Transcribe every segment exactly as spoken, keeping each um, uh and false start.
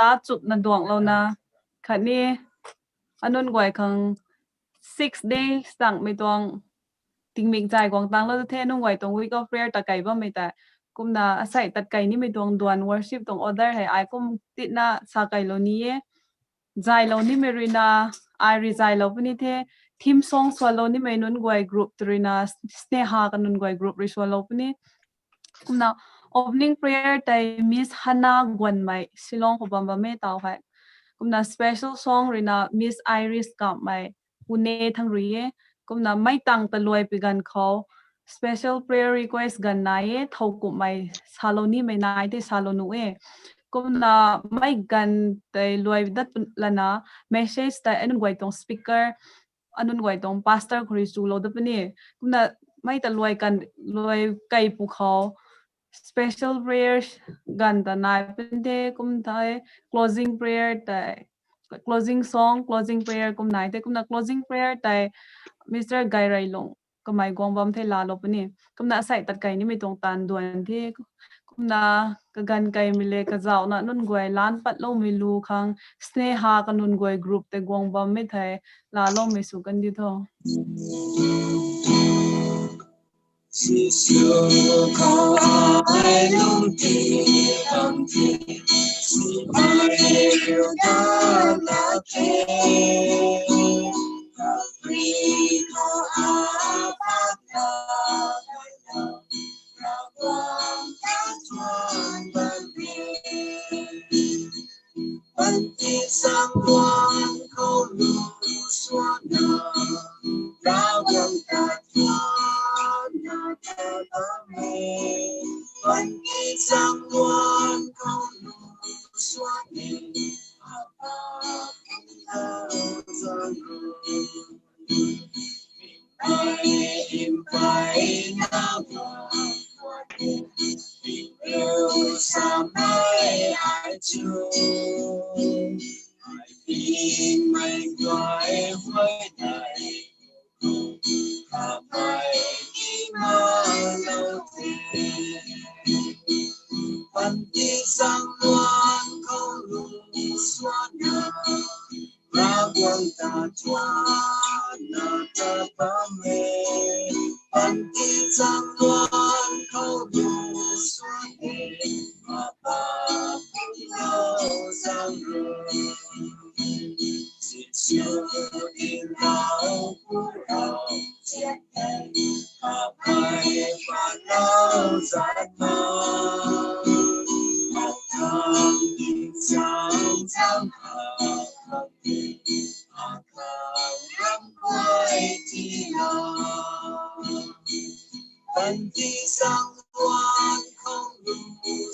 ta chupna duanglouna, khatni anunc guay khang six days tangmei tuang tingmik zay guang tanglou the, nunc guay tuang week of prayer ta kei bammei tei. Kumna asei tat kei nimei tuang duan worship tuang order hei ai kum titna sa keilou ni e. Zaylou nimei ruina, ai rui zaylou puni the, theme song suanlou nimei nunc guay group tei ruina, Sneha ka nunc guay group rui suanlou puni. Kumna opening prayer tei Miss Hannah Guanmei, Shillong khou bam bam e tau hei. Kumna special song ruina Miss Iris Kamei, Pune thang rui e. Kumna mei tang ta luai pi ganv khou special prayer request ganv nai e, thow kumhmei salou nimei nai the, salou nuh e. Kumna mei ganv tei luai dat lana message tei anunc guay tuang speaker, anunc guay tuang pastor khou rui chulou dat puni. Kumna mei ta luai kan, luai kei pu khou special prayer ganv ta nai pun the, kum thei closing prayer tei, closing song, closing prayer kum nai the. Kumna closing prayer tei Mister Gaireilung kamei guang bam the, laalou puni. Kumna asei tat kei nimei tuang taanv duan the. Kumna kaganv keimei le kazauhna nunc guay lan patloumei lu khang Sneha ka nunc guay group tei guang bammei thei laaloumei sw kan diu tho. Jisu khou ai lungtei bam the, simei riu ta lak the. Kapri khou a pat ta, Ravguangc ta thuan bam the. Panty sang luan khou lu suanna, Ravguangc ta thuanna ta bam e. Panty sang luan khou lu suan e, Apa Pu Ravguangc. Ai, in pai na guang, in rui sa mei ai chu. Ai, in mei guay huay nai, kha mei i ma lou the. Panty sang luan khou lu suanna, Ravguangc ta thuanna ta bam e. Panty sang luan khou lu suan e, Apa Pu Ravguangc. Jisu in rau pu rau ziak e, Apa Pu Ravguangc zat ma. Akhang in sang sang ha, akhang ram guay tina. Panty sang luan khou lu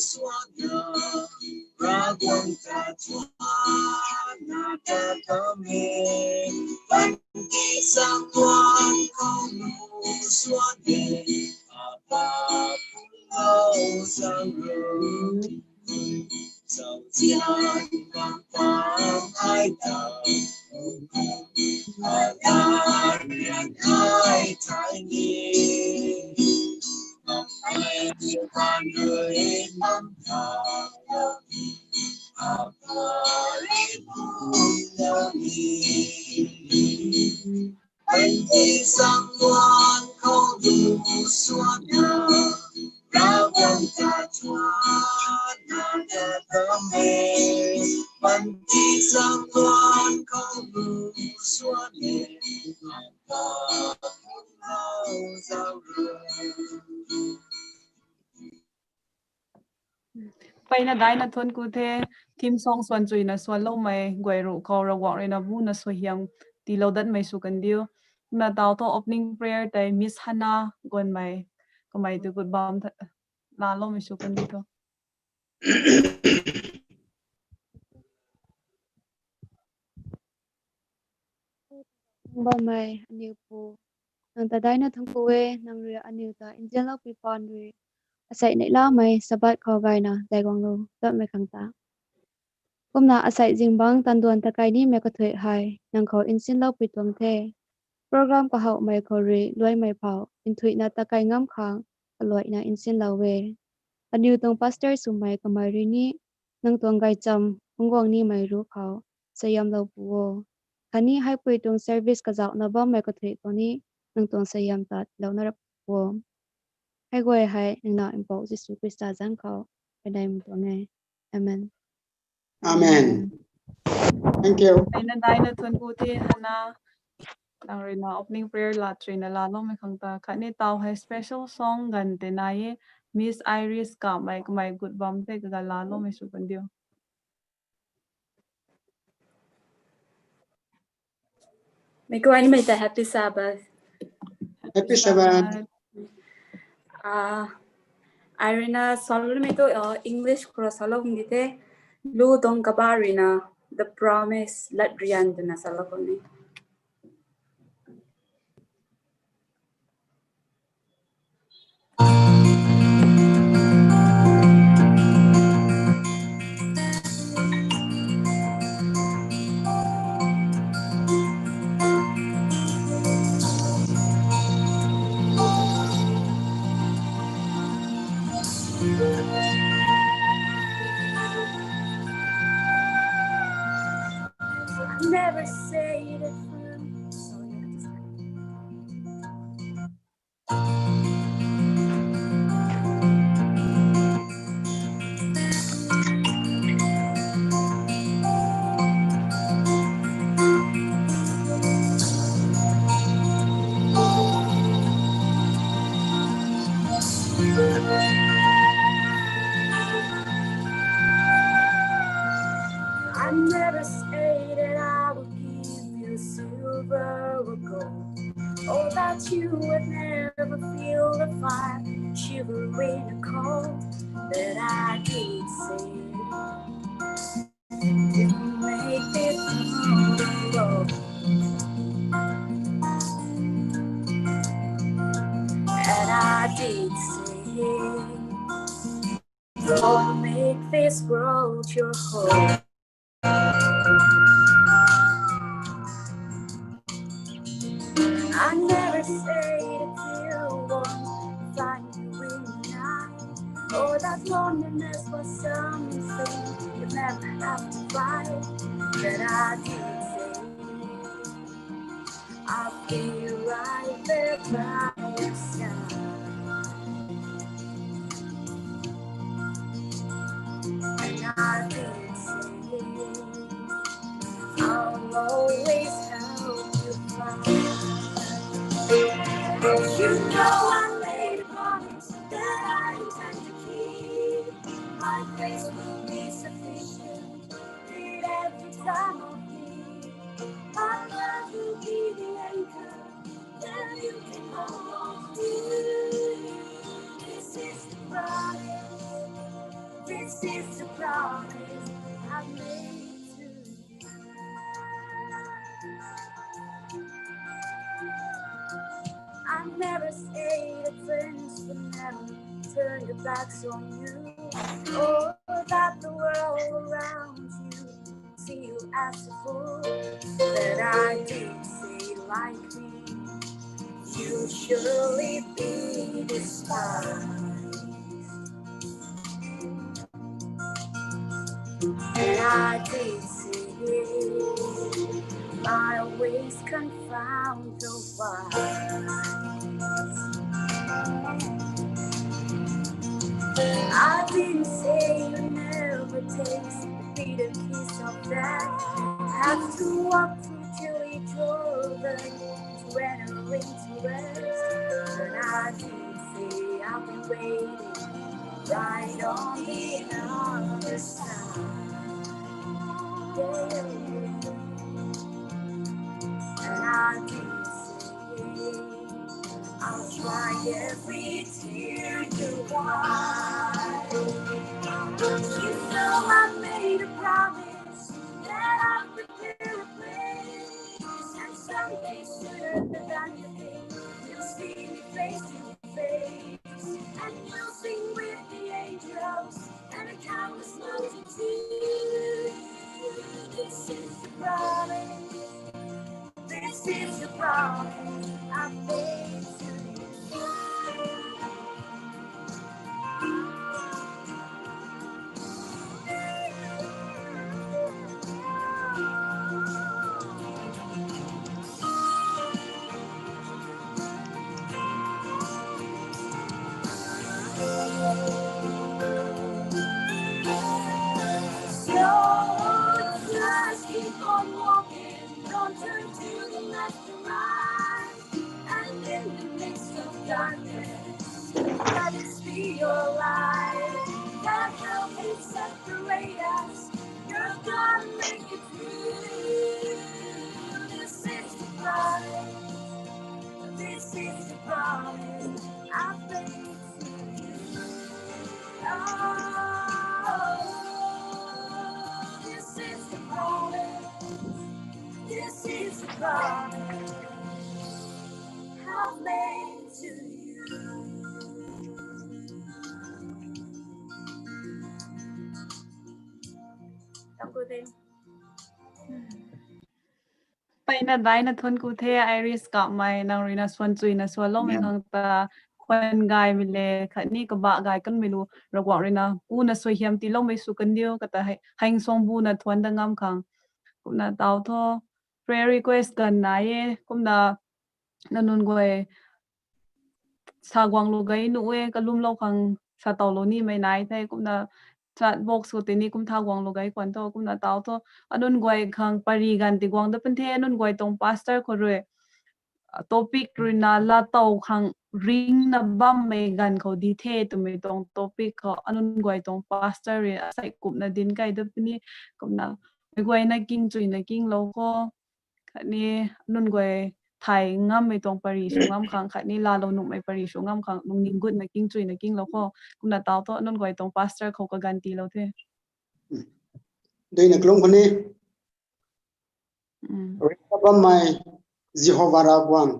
suanna, Ravguangc ta thuanna ta bam e. Panty sang luan khou lu suan e, Apa Pu Ravguangc. Zau zian bam bam ai ta, adan rian ai thai ni. Bam ai kan rui bam ta, Apa Pu Ravguangc. Panty sang luan khou lu suanna, Ravguangc ta thuanna ta bam e. Panty sang luan khou lu suan e, Apa Pu Ravguangc. Mpeyna daina thuanc ku the, theme song suan chuina suanloumei guay ruc khou Ravguangc rui na bu na suaihiam tiilou datmei sw kan diu. Na tau tho opening prayer tei Miss Hannah Guanmei, kamei tu kut bam tha, laaloumei sw kan diu tho. Bammei aniu Pu, nang ta daina thuanc ku e, nang rui aniu ta nzianlou pui paan rui, asei neihlamei Sabbath khou gayna zay guanglou datmei khang ta. Kumna asei zingbangc tanduan ta kai nimei kathuic hei nang khou nsinlou pui tuang the. Program kahouhmei khou rui luaimei phou nthuihna ta kai ngam khang kaluaina nsinlou e. Aniu tuang pastor swmei kamei rui ni nang tuang gaychamv phungc guang nimei ruc khou suaihiamlou pu o. Khatni heipui tuang service kazauhna bammei kathui khou ni nang tuang suaihiam tat louna rap pu o. Hei guay hei nang na Mpouh Jisu Khrista zanc khou kadai mu tuang e. Amen. Amen. Thank you. Aina daina thuanc ku the hana. Nang ruina opening prayer la trina laloumei khang ta khatni tau hei special song ganv tei nai e, Miss Iris Kamei kamei gut bam the kaga laloumei sw kan diu. Meic guay nimei ta Happy Sabbath. Happy Sabbath. Ah, ai ruina saloumei tu, uh, English khou salou kum di the. Lu tuang kabah ruina The Promise, lat rian twna salou kum ni. I never say that I never say that I will give you silver or gold, or that you would never feel the fire shivering in the cold. But I did say you make this world. And I did say, don't make this world your home. I never say that you won't find you in the night, or that loneliness was something you never have to fight. But I did say, I'll be right there by your side. And I did say, I'll always help you fight. You know I made a promise that I intend to keep. My grace will be sufficient in every time of need. My love will be the anchor that you can hold on to. This is the promise. This is the promise I made to you. I never say that friends will never turn their backs on you, or that the world around you see you as a fool. But I did say, like me, you'll surely be despised. And I did say, my ways confound the wise. I didn't say you never taste the bitter kiss of death. Have to walk through chilly Jordan to enter into rest. But I did say, I'll be waiting right on the other side. Yeah. And I did say, I'll dry every tear you wipe. You know I made a promise that I'll prepare a place, and someday sooner than you think, you'll see me face to face, and you'll sing with the angels and a countless multitude. This is the promise. This is the promise I made to you. Rise, and in the midst of darkness, let us be your light. That help can separate us. Your God, make it through. This is the promise. This is the promise I've made to you. Oh, this is the promise. This is the promise I've made to you. Thank you, thank you. Mpeyna daina thuanc ku the, Iris Kamei, nang ruina suan chuina sualoumei khang ta, khwan gaymei le khatni kabah gay kanmei lu, Ravguangc ruina kuna suaihiam tiiloumei sw kandiu kata hei, heng suang buna thuanc da ngam khang. Kumna tau tho, prayer request ganv nai e, kumna nanunc guay sa guang lu gay nuh e, kalumlou khang sa tawlou nimei nai the, kumna chat box khou tini kum tha guang lu gay khwan tho, kumna tau tho, anunc guay khang pary ganv ti guang da pan the, anunc guay tuang pastor khou rui, topic ruina laatow khang ringna bammei ganv khou di the twmei tuang topic khou anunc guay tuang pastor rui asei kumna dinc kai da puni, kumna mei guayna king chuina kinglou kho, khatni anunc guay thay ngammei tuang pary sw ngam khang, khatni laalou nuhmei pary sw ngam khang lungning gutna king chuina kinglou kho, kumna tau tho, anunc guay tuang pastor khou kaganv tiilou the. Duina kalum khou ni, ringna bammei Jihova Ravguangc,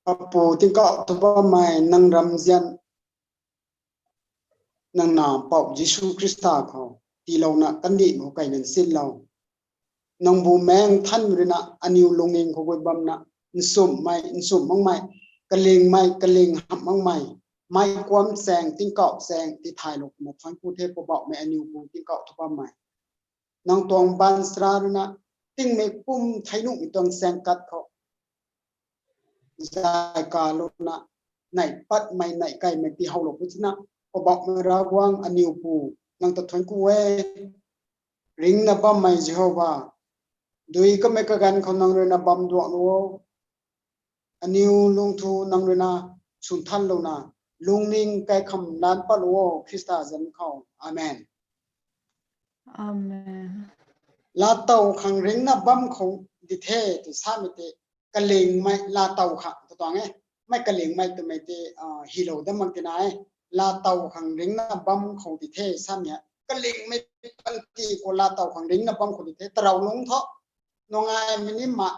Apu tingkauh thu bammei, nang ramzian, nang Nac Mpouh Jisu Khrista khou tiilouna kandih khou kaina nsinlou. Nang Bumaengh Nthanmei ruina aniw lungning khou gut bamna, nchumhmei nchumh makmei, kalingmei kaling hamh makmei, meic kuam chaeng tingkauh chaeng tithaylou kumna thuanc ku the. Poubauhmei, aniw pu tingkauh thu bammei, nang tuang baanchara ruina tingmei pum thei nuhmei tuang chaeng kat khou zay kalouna, neih patmei neih kaimei tiihowlou pu thina, Poubauhmei Ravguangc, aniw pu, nang ta thuanc ku e. Ringna bammei Jihova, dui kamei kaganv khou nang ruina bam duaklou o. Aniw lungthu nang ruina sunthanlouna, lungning kaikham lan patlou o, Khrista zanc khou. Amen. Amen. Laatow khang ringna bam khou di the tw samei tei, kalingmei laatow khang tw tuang e. Mei kalingmei twmei tei, ah, hylou dat mak tina e. Laatow khang ringna bam khou di the samei, kalingmei panty khou laatow khang ringna bam khou di the. Tarou lungc thu, nungaimei ni mak,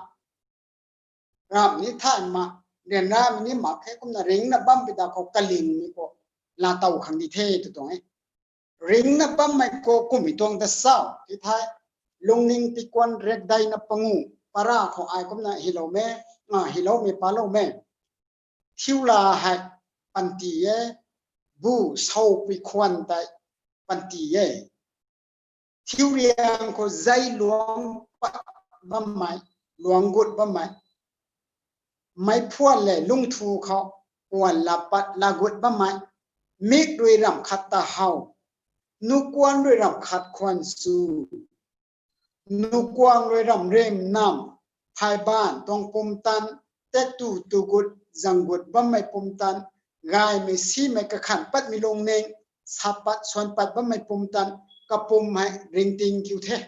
ramh ni thay mak, ryanramei ni mak khe, kumna ringna bam pi da khou kalingmei khou laatow khang di the tw tuang e. Ringna bammei khou kummei tuang ta sau ti the, lungning tikuan rekdeina panguh, para khou ai kumna hyloumei, nga hyloumei palou me. Thiu la hei panty e, bu soupui khwan tei panty e. Thiu riang khou zei luang pat bammei, luang gut bammei, meiphuan le lungthu khou puan la pat la gut bammei, mik rui ramh khat ta how, nukuan rui ramh khat khwan su, nukuang rui ramh rim nam, phaybaanv tuang pumtan, tektu tu gut zang gut bammei pumtan, gaymei simei kakhanh patmei lungning, sa pat suan pat bammei pumtan, kapum hei ringting kiu the.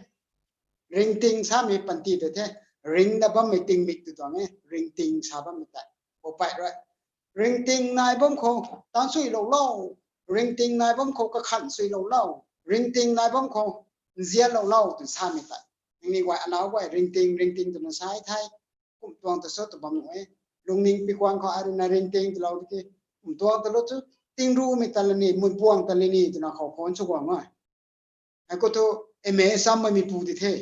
Ringting samei panty tei the, ringna bammei tingmik tw tuang e, ringting sa bammei tei. Poupei rui, ringting nai bam khou tan suilou lou, ringting nai bam khou kakhanh suilou lou, ringting nai bam khou nzianlou lou tw samei tei. Nangniw guay, anau guay, ringting ringting twna sa the. Kum tuang ta sw tw bam nuh e. Lungning pikuan khou ai ruina ringting twlou tiki, kum tuang ta lou chu, tingrumei ta la ni, mutbuang ta la ni twna khou phone sw guang e. Hei khou thu, eme sammei mi pu di the.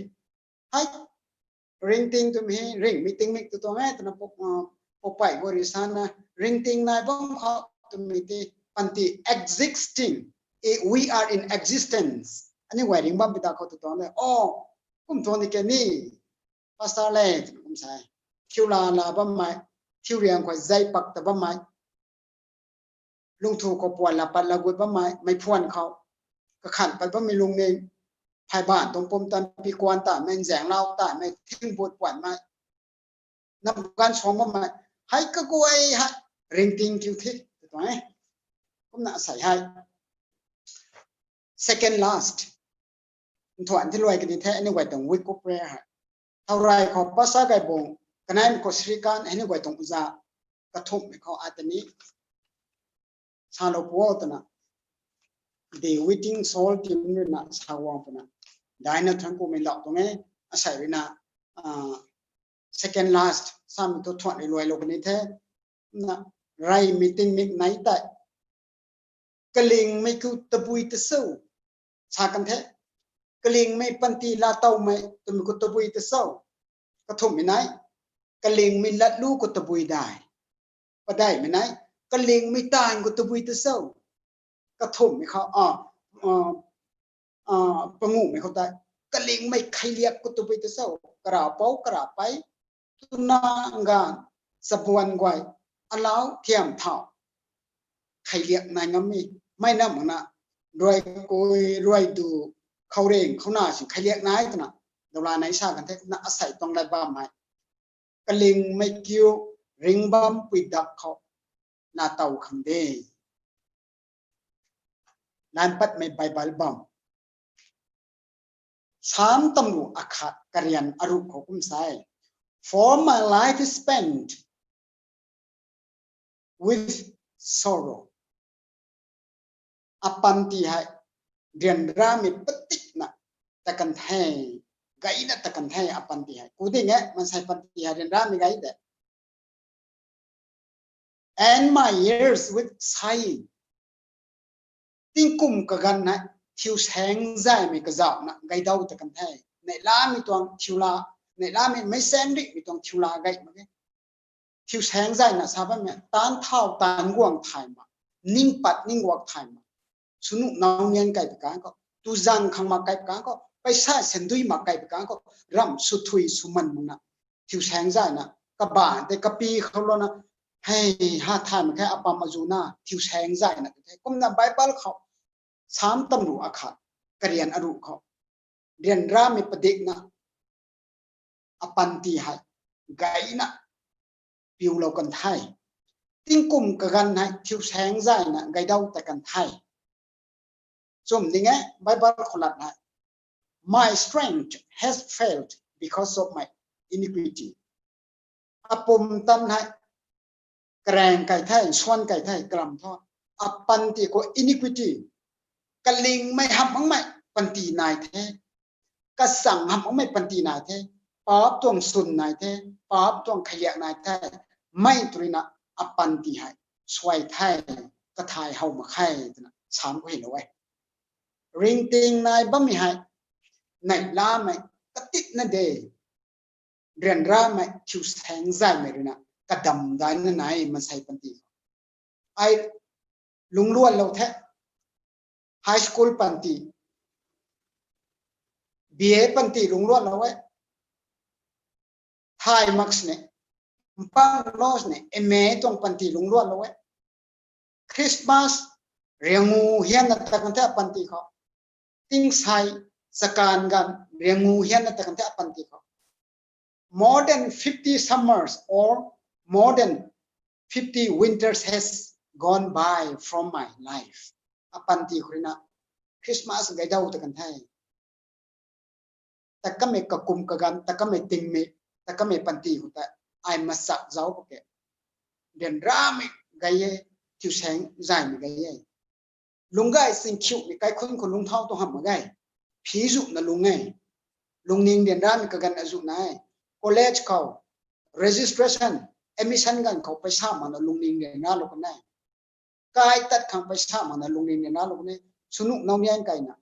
Hei, ringting twmei, ringmei tingmik tw tuang e twna, poupei guay rui sana, ringting nai bam khou twmei tei, panty existing, we are in existence. Aniw guay ringh bam pi da khou tw tuang de. O, kum tuang di ke ni, pastor le twna kum sa e. Thiu la la bammei, thiu riang khou zei pak ta bammei, lungthu khou puan la pat la gut bammei, meiphuan khou kakhanh pat bammei lungning, phayban tuang pumtan pi kuan tamei, nzaeng lau tamei, thing but puan mei, nam gan suang bammei, hei kaguay hei ringting kiu the, tuang e. Kumna asei hei second last, nthuan thi luai kani the, anyway, tuang week of prayer hei. Thaurai khou pasa gai bung, kanai khou srikan, anyway, tuang uza, kathumhmei khou atani, salou puo twna, the Winning Souls team rui na saguang puna, daina thuan kumei lau tuang e, asei rui na, ah, second last, samei thu thuan rui luai lou kani the, na, rey meeting mik nai tei, kalingmei khou tabui ta sou, sa kan the, kalingmei panty laa towmei twmei khou tabui ta sou, kathumhmei nai, kalingmei latlu khou tabui dai, padeihmei nai, kalingmei taanv khou tabui ta sou, kathumhmei khou, ah, ah, ah, panguhmei khou tei, kalingmei kheiliak khou tabui ta sou, kara pou, kara pei, tuna ngan, chabuan guay, alau thiam thau, kheiliak nai ngam e, mei na makna, ruai kui, ruai du, khouringh, khouna si kheiliak nai twna, doula nei sa kan the, kumna asei tuang lat bam hei, kalingmei kiu, ringh bam pui dak khou, laa tow khang de. Lan patmei Bible bam. Sam tamru akhat karian aruh khou kum sa e, for my life is spent with sorrow. Apanty hei ryanramei patikna ta kan the, gayna ta kan the apanty hei. Ku ding e, maansei panty hei ryanramei gay de. And my years with sighing. Tingkum kaganv hei thiu saeng zaymei kazauhna gaydau ta kan the. Neihlamei tuang thiu laa, neihlamei meic saeng rihmei tuang thiu laa gay mak e. Thiu saeng zayna sa bammei, taanc thau taanc guang thay mak, ning pat ning guak thay mak, swnuh nau nian kai pui kang khou, tuzang khang mak kai pui kang khou, paisa sandui mak kai pui kang khou, ramh swthui swman makna, thiu saeng zayna, kabaanc tei kapi khou louna, hei ha thay mak khe apam azu na, thiu saeng zayna tei the. Kumna Bible khou, Sam tamru akhat karian aruh khou, ryanramei padikna, apanty hei gayna piulou kan the. Tingkum kaganv hei thiu saeng zayna gaydau ta kan the. Chum ding e, Bible khou lat hei, my strength has failed because of my iniquity. Apumtan hei karaeng kai the, nsuan kai the, kalam thu, apanty khou iniquity, kalingmei hamh makmei panty nai the, kasang hamh makmei panty nai the, paap tuang swn nai the, paap tuang kheiliak nai the, mei tw ruina apanty hei suai the, kathay how mak khe twna Sam khou hylou e. Ringting nai bammei hei neihlamei katitna de, ryanramei thiu saeng zaymei ruina kadam daina nai maansei panty. Ai lungcluanlou the, high school panty, B A panty lungcluanlou e, thay mak sini, mpang lou sini, M A tuang panty lungcluanlou e. Christmas riangu hianna ta kan the apanty khou. Tingsei chakan ganv riangu hianna ta kan the apanty khou. More than fifty summers or more than fifty winters has gone by from my life. Apanty khou ruina Christmas gaydau ta kan the. Ta kamei kakum kaganv, ta kamei tingmei, ta kamei panty khou tei ai masak zauc khou ke, ryanramei gay e, thiu saeng zaymei gay e. Lungcgay singkhiumei kaikhunc khou lungcthau tuang hamh mak ge. Phi zuna lung e. Lungning ryanramei kaganv azu nai e. College khou registration, admission ganv khou paisa makna lungning ryanralou kan e. Kai tat khang paisa makna lungning ryanralou kan e. Swnuh nau nian kaina,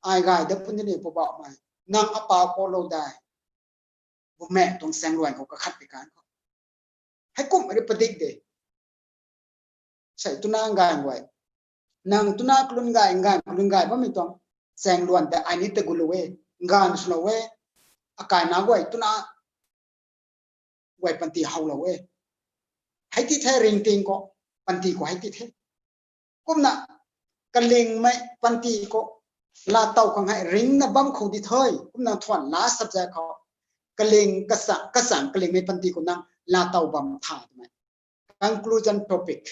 ai gay dat puni ni, Poubauhmei, nang apau paulou dai, bumaengh tuang saengluan khou kakhat pi kan khou, heikumhmei rui padik de. Sei twna nganv guay, nang twna kalun gay, nganv kalun gay bammei tuang saengluan tei ai ni ta gulou e, nganv swlou e, akaina guay twna guay panty howlou e. Hei ti the ringting khou, panty khou hei ti the. Kumna kalingmei panty khou Laa tow khang hei ringna bam khou di the. Kumna thuan laa subject khou kaling kasa, kasang kalingmei panty khou nang laa tow bam tha twmei. Conclusion topic.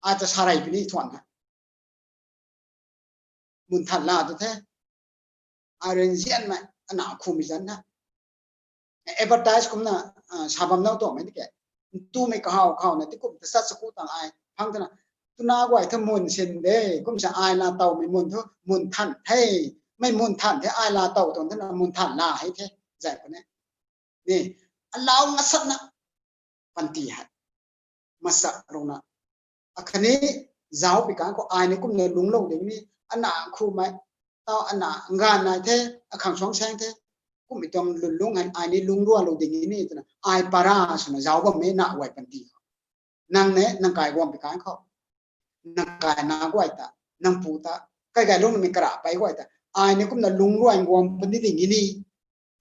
Ai ta sa rey puni thuan na. Mun than la tu the. Ai rin zianmei, ana khumei zan na. Advertise kumna, ah, sa bam nau tuangmei di ke. Tumei kahaw kahaw na ti kum ta sat saku tang ai phang tana. Tuna guay tha mun sin de, kum sa ai laa towmei mun thu, mun than the. Mei mun than the, ai laa tow tuang tana mun than la hei the. Zay ko ne. Ni, alau ngasat na. Panty hei. Masak runa. Akhatni, zauc pi kang khou ai ni kumna lungclou ding ni, ana khumei, tau ana ngan nai the, akhang suang saeng the, kummei tuang lun lung hei, ai ni lungc rualou ding ni, twna, ai para swna zauc bammei na guay panty. Nang ne, nang kai guang pi kang khou. Nang kai na guay ta, nang pu ta, kai gay lungmei kara pei guay ta, ai ni kumna lungc ruai guang puni ding ni,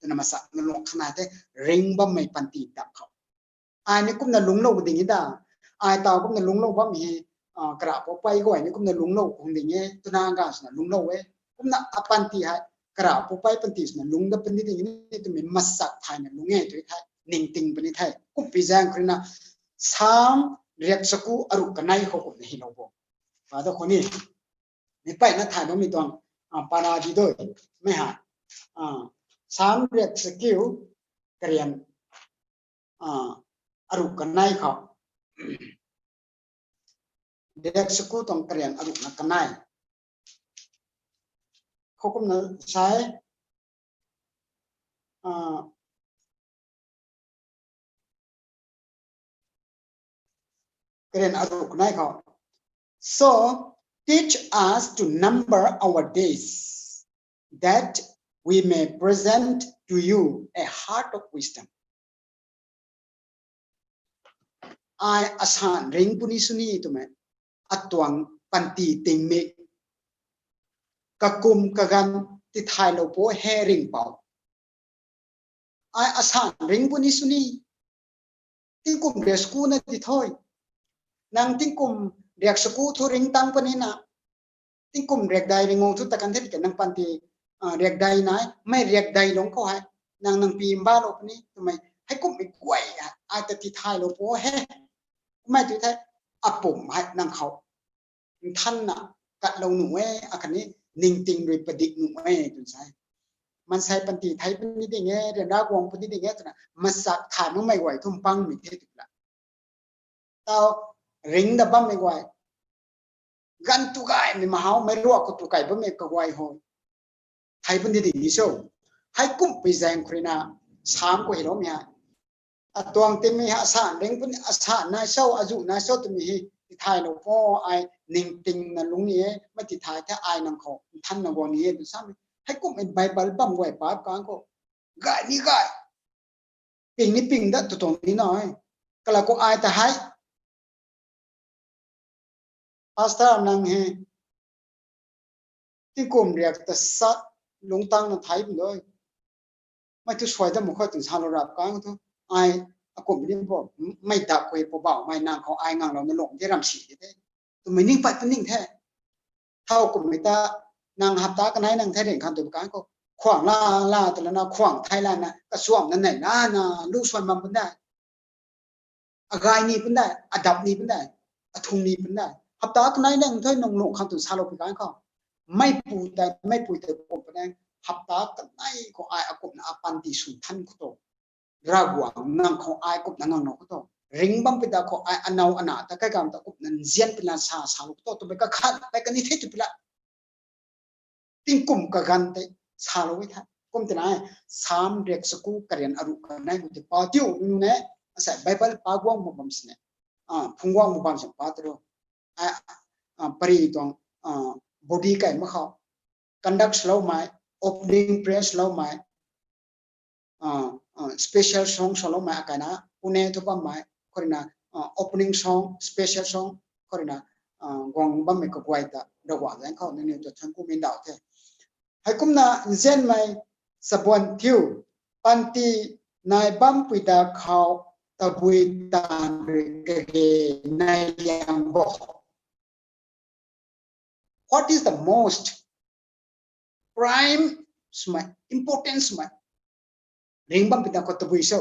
twna masak na lung khana the, ring bammei panty dap khou. Ai ni kumna lungclou ding e da. Ai tau kumna lungclou bam he, ah, kara pou pei guay ni kumna lungclou khang ding e, tuna ga swna lungclou e. Kumna apanty hei, kara pou pei panty swna lungc da puni ding ni twmei masak thayna lungc e tui the, ningting puni the. Kumpi zaeng khou rina, Sam riak saku aruk kanei khou kumna hilou bo. Pa da khou ni. Mi peyna thay bammei tuang, ah, para di doi. Mei ha. Ah, Sam riak saku karian, ah, aruk kanei khou. Riak saku tuang karian aruk na kanei. Khou kumna sa e, ah, karen aruk nai khou. So, teach us to number our days, that we may present to you a heart of wisdom. Ai asan ring puni suni twmei, atuang panty tingmik, kakum kaganv tithaylou pou he ringpou. Ai asan ring puni suni. Tingkum riak saku na ti the. Nang tingkum riak saku thu ring tang puni na. Tingkum riak dai ring o thu ta kan the ke nang panty, ah, riak dai nai, mei riak dai lung khou hei. Nang nang pi mbalou puni, twmei, heikumhmei guay, ai ta tithaylou pou he. Mei tu the, apum hei nang khou. Nthanna, katlou nuh e, akhatni, ningting rui padik nuh e, twn sa e. Mansei panty thei puni ding e, ryanra guang puni ding e, twna, masak thay makmei guay thu mpangmei the tw la. Tau, ring da bammei guay. Ganv tu gaymei mahau, meic ruak khou tu kai bammei kaguay ho. Thei puni ding ni cho. Heikumhpui zaeng khou rina, Sam khou hiloumei hei. Atuang timei hei asan ring puni, asan nai cho, azuh nai cho twmei hei, tithaylou pou ai ningtingna lung ni e, mei tithay the ai nang khou, nthanna guang ni e, tw samei. Heikumhmei Bible bam guay pat kang khou. Gay ni gay. Ping ni ping dat tu tuang ni nai. Kala khou ai ta hei. Pastor nang hei. Tingkum riak ta sat lungc tang na thei pun doi. Mei thu suai da mak khou twn salou rap kang thu. Ai akum ni bo, mei dap khou pou bau, mei nang khou ai nganglou na lung de ram si de the. Twmei ning pat puni the. Thau kummei ta nang hapta kanei nang thei ring khang tw kang khou. Khwang la la twlana khwang thei lana, kasuamna nei lana, lu suan bam pun dai. Agay ni pun dai, adap ni pun dai, athung ni pun dai. Hapta kanei nang thei nung lung khang twn salou pi kang khou. Meipui tei, meipui tei kum pun dai, hapta kanei khou ai akumna apanty swn than khou tu. Ravguangc nang khou ai kumna nganglou khou tu. Ring bam pi da khou ai anow ana ta kai kam ta kumna nzian pi la sa, salou khou tu. Twmei kakhat, mei kani the tw pi la. Tingkum kaganv tei salou e the. Kum tina e, Sam riak saku karian aruk kanei khou tei pa tiu nunu ne, asei Bible pa guang mu bam sini. Ah, phung guang mu bam sini pa tiro. Ah, ah, pari tuang, ah, body kai mak khou. Conduct swloumei, opening prayer swloumei, ah, ah, special song swloumei akaina, pune thu bammei, khou rina, ah, opening song, special song, khou rina, ah, guang bammei kaguay ta, Ravguangc zaeng khou nangniw ta thank you mei ndauh the. Heikumna nzianmei chabuan thiu, panty nai bampui da khou, tabui taanv rui kage nai liang bo. What is the most prime swmei, important swmei ringc bam pui ta khou tabui cho?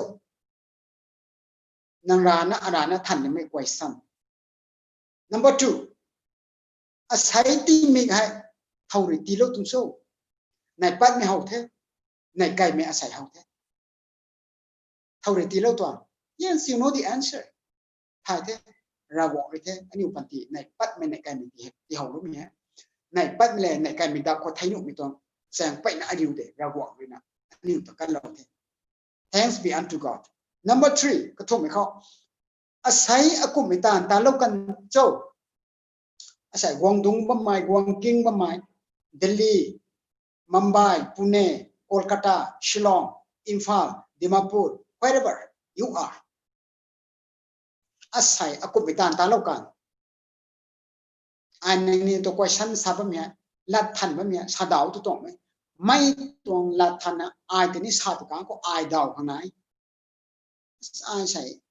Nang rana, arana than nimei question. Number two, asei tingmik hei thow rui tiilou tuang cho? Nai patmei how the, nai kaimei asei how the. Thow rui tiilou tuang. Yes, you know the answer. Thay the, Ravguangc rui the, aniu panty nai patmei nai kaimei ti, tiihowloumei he. Nai patmei le nai kaimei dak khou thei nuhmei tuang chaeng peyna ariu de, Ravguangc ruina aniu ta kanlou the. Thanks be unto God. Number three, kathumhmei khou, asei akumhmei taanv talou kan cho? Asei guang dung bammei, guang king bammei, Delhi, Mumbai, Pune, Kolkata, Shillong, Imphal, Dimapur, wherever you are, asei akumhmei taanv talou kan? Ai nangniw ta question sa bammei, lat than bammei, sa daw tu tuangmei. Mei tuang lat thanna ai tini sa tu kang khou ai daw khang nai. Ai sei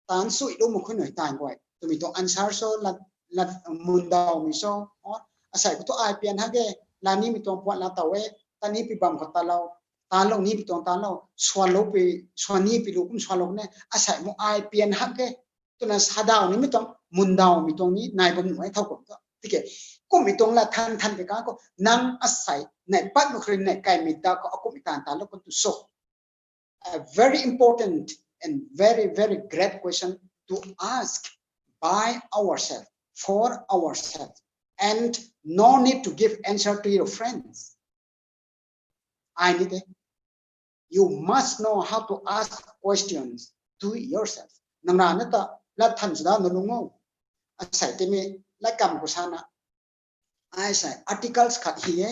taanv suilou mak khun nai taanv guay twmei tuang answer cho, lat, lat mundawmei cho, or asei khou tu ai pian hak e, lanimei tuang puat la tow e, tani pi bam khou talou, talou ni pi tuang talou, swanlou pi, swan ni pi lu kum swanlou ne, asei mu ai pian hak e twna sa daw nimei tuang, mundawmei tuang ni nai bam nuh e thow kum tu. Tiki, kummei tuang lat than than pui kang khou, nang asei nai patmei khou rui nai kaimei dak khou akumhmei taanv talou kan tu cho? A very important and very, very great question to ask by ourselves, for ourselves, and no need to give answer to your friends. Ai ni te. You must know how to ask questions to yourself. Nang rana ta lat than sw da na lung o. Asei timi lat kam khou sana, ai sei articles khat hi e.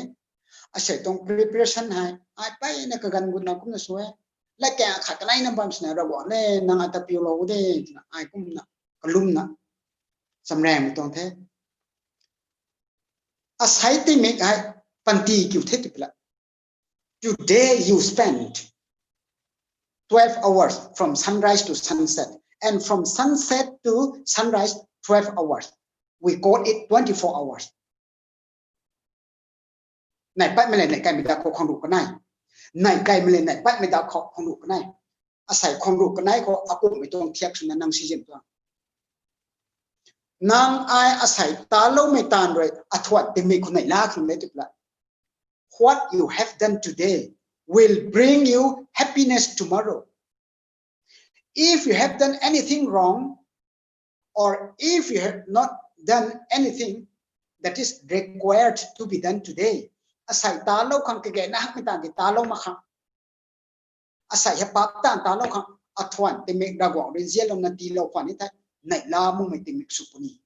Asei tuang preparation hei ai peyna kaganv gutna kumna sw e. Lat kha khat kaleina bam sina Ravguangc le nang ata piulou de twna ai kumna kalumna chamraengmei tuang the. Asei tingmik hei panty kiu the tw pui la. Today you spend twelve hours from sunrise to sunset, and from sunset to sunrise, twelve hours. We call it twenty-four hours. Nai patmei le nai kaimei dak khou khang ruh kanei. Nai kaimei le nai patmei dak khou khang ruh kanei. Asei khang ruh kanei khou akumhmei tuang thiak swna nang sizin tuang. Nang ai asei taloumei taanv rui athuan tingmik khou nai la khang de tw pui la. What you have done today will bring you happiness tomorrow. If you have done anything wrong, or if you have not done anything that is required to be done today, asei talou khang kage na hakmei taanv di talou mak khang, asei hei paap taanv talou khang, athuan tingmik Ravguangc rui nzianlouna tiilou khwan ni thei, nai la makmei tingmik sw puni.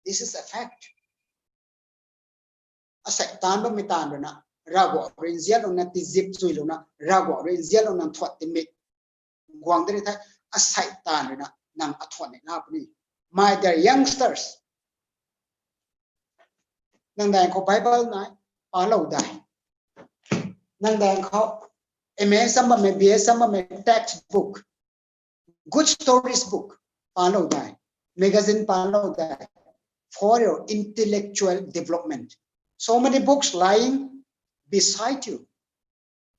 This is a fact. Asei taanv bammei taanv ruina Ravguangc rui nzianlouna tizip chuilouna, Ravguangc rui nzianlouna thuan tingmik guang de ni thei, asei taanv ruina nang athuan nai la puni. My dear youngsters, nang daeng khou Bible nai, palou dai. Nang daeng khou M A sam bammei, B A sam bammei, textbook, good stories book, palou dai, magazine palou dai, for your intellectual development. So many books lying beside you.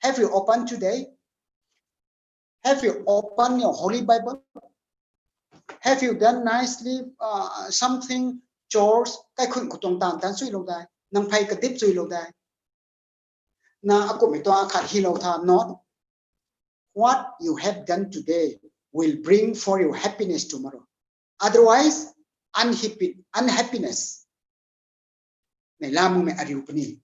Have you opened today? Have you opened your Holy Bible? Have you done nicely, something, chores? Kaikhun khou tuang taanv tan suilou dai, nang phey kadip suilou dai. Na akumhmei tuang khat hilou tha, not what you have done today will bring for you happiness tomorrow. Otherwise, unhappy, unhappiness nai la makmei ariu puni.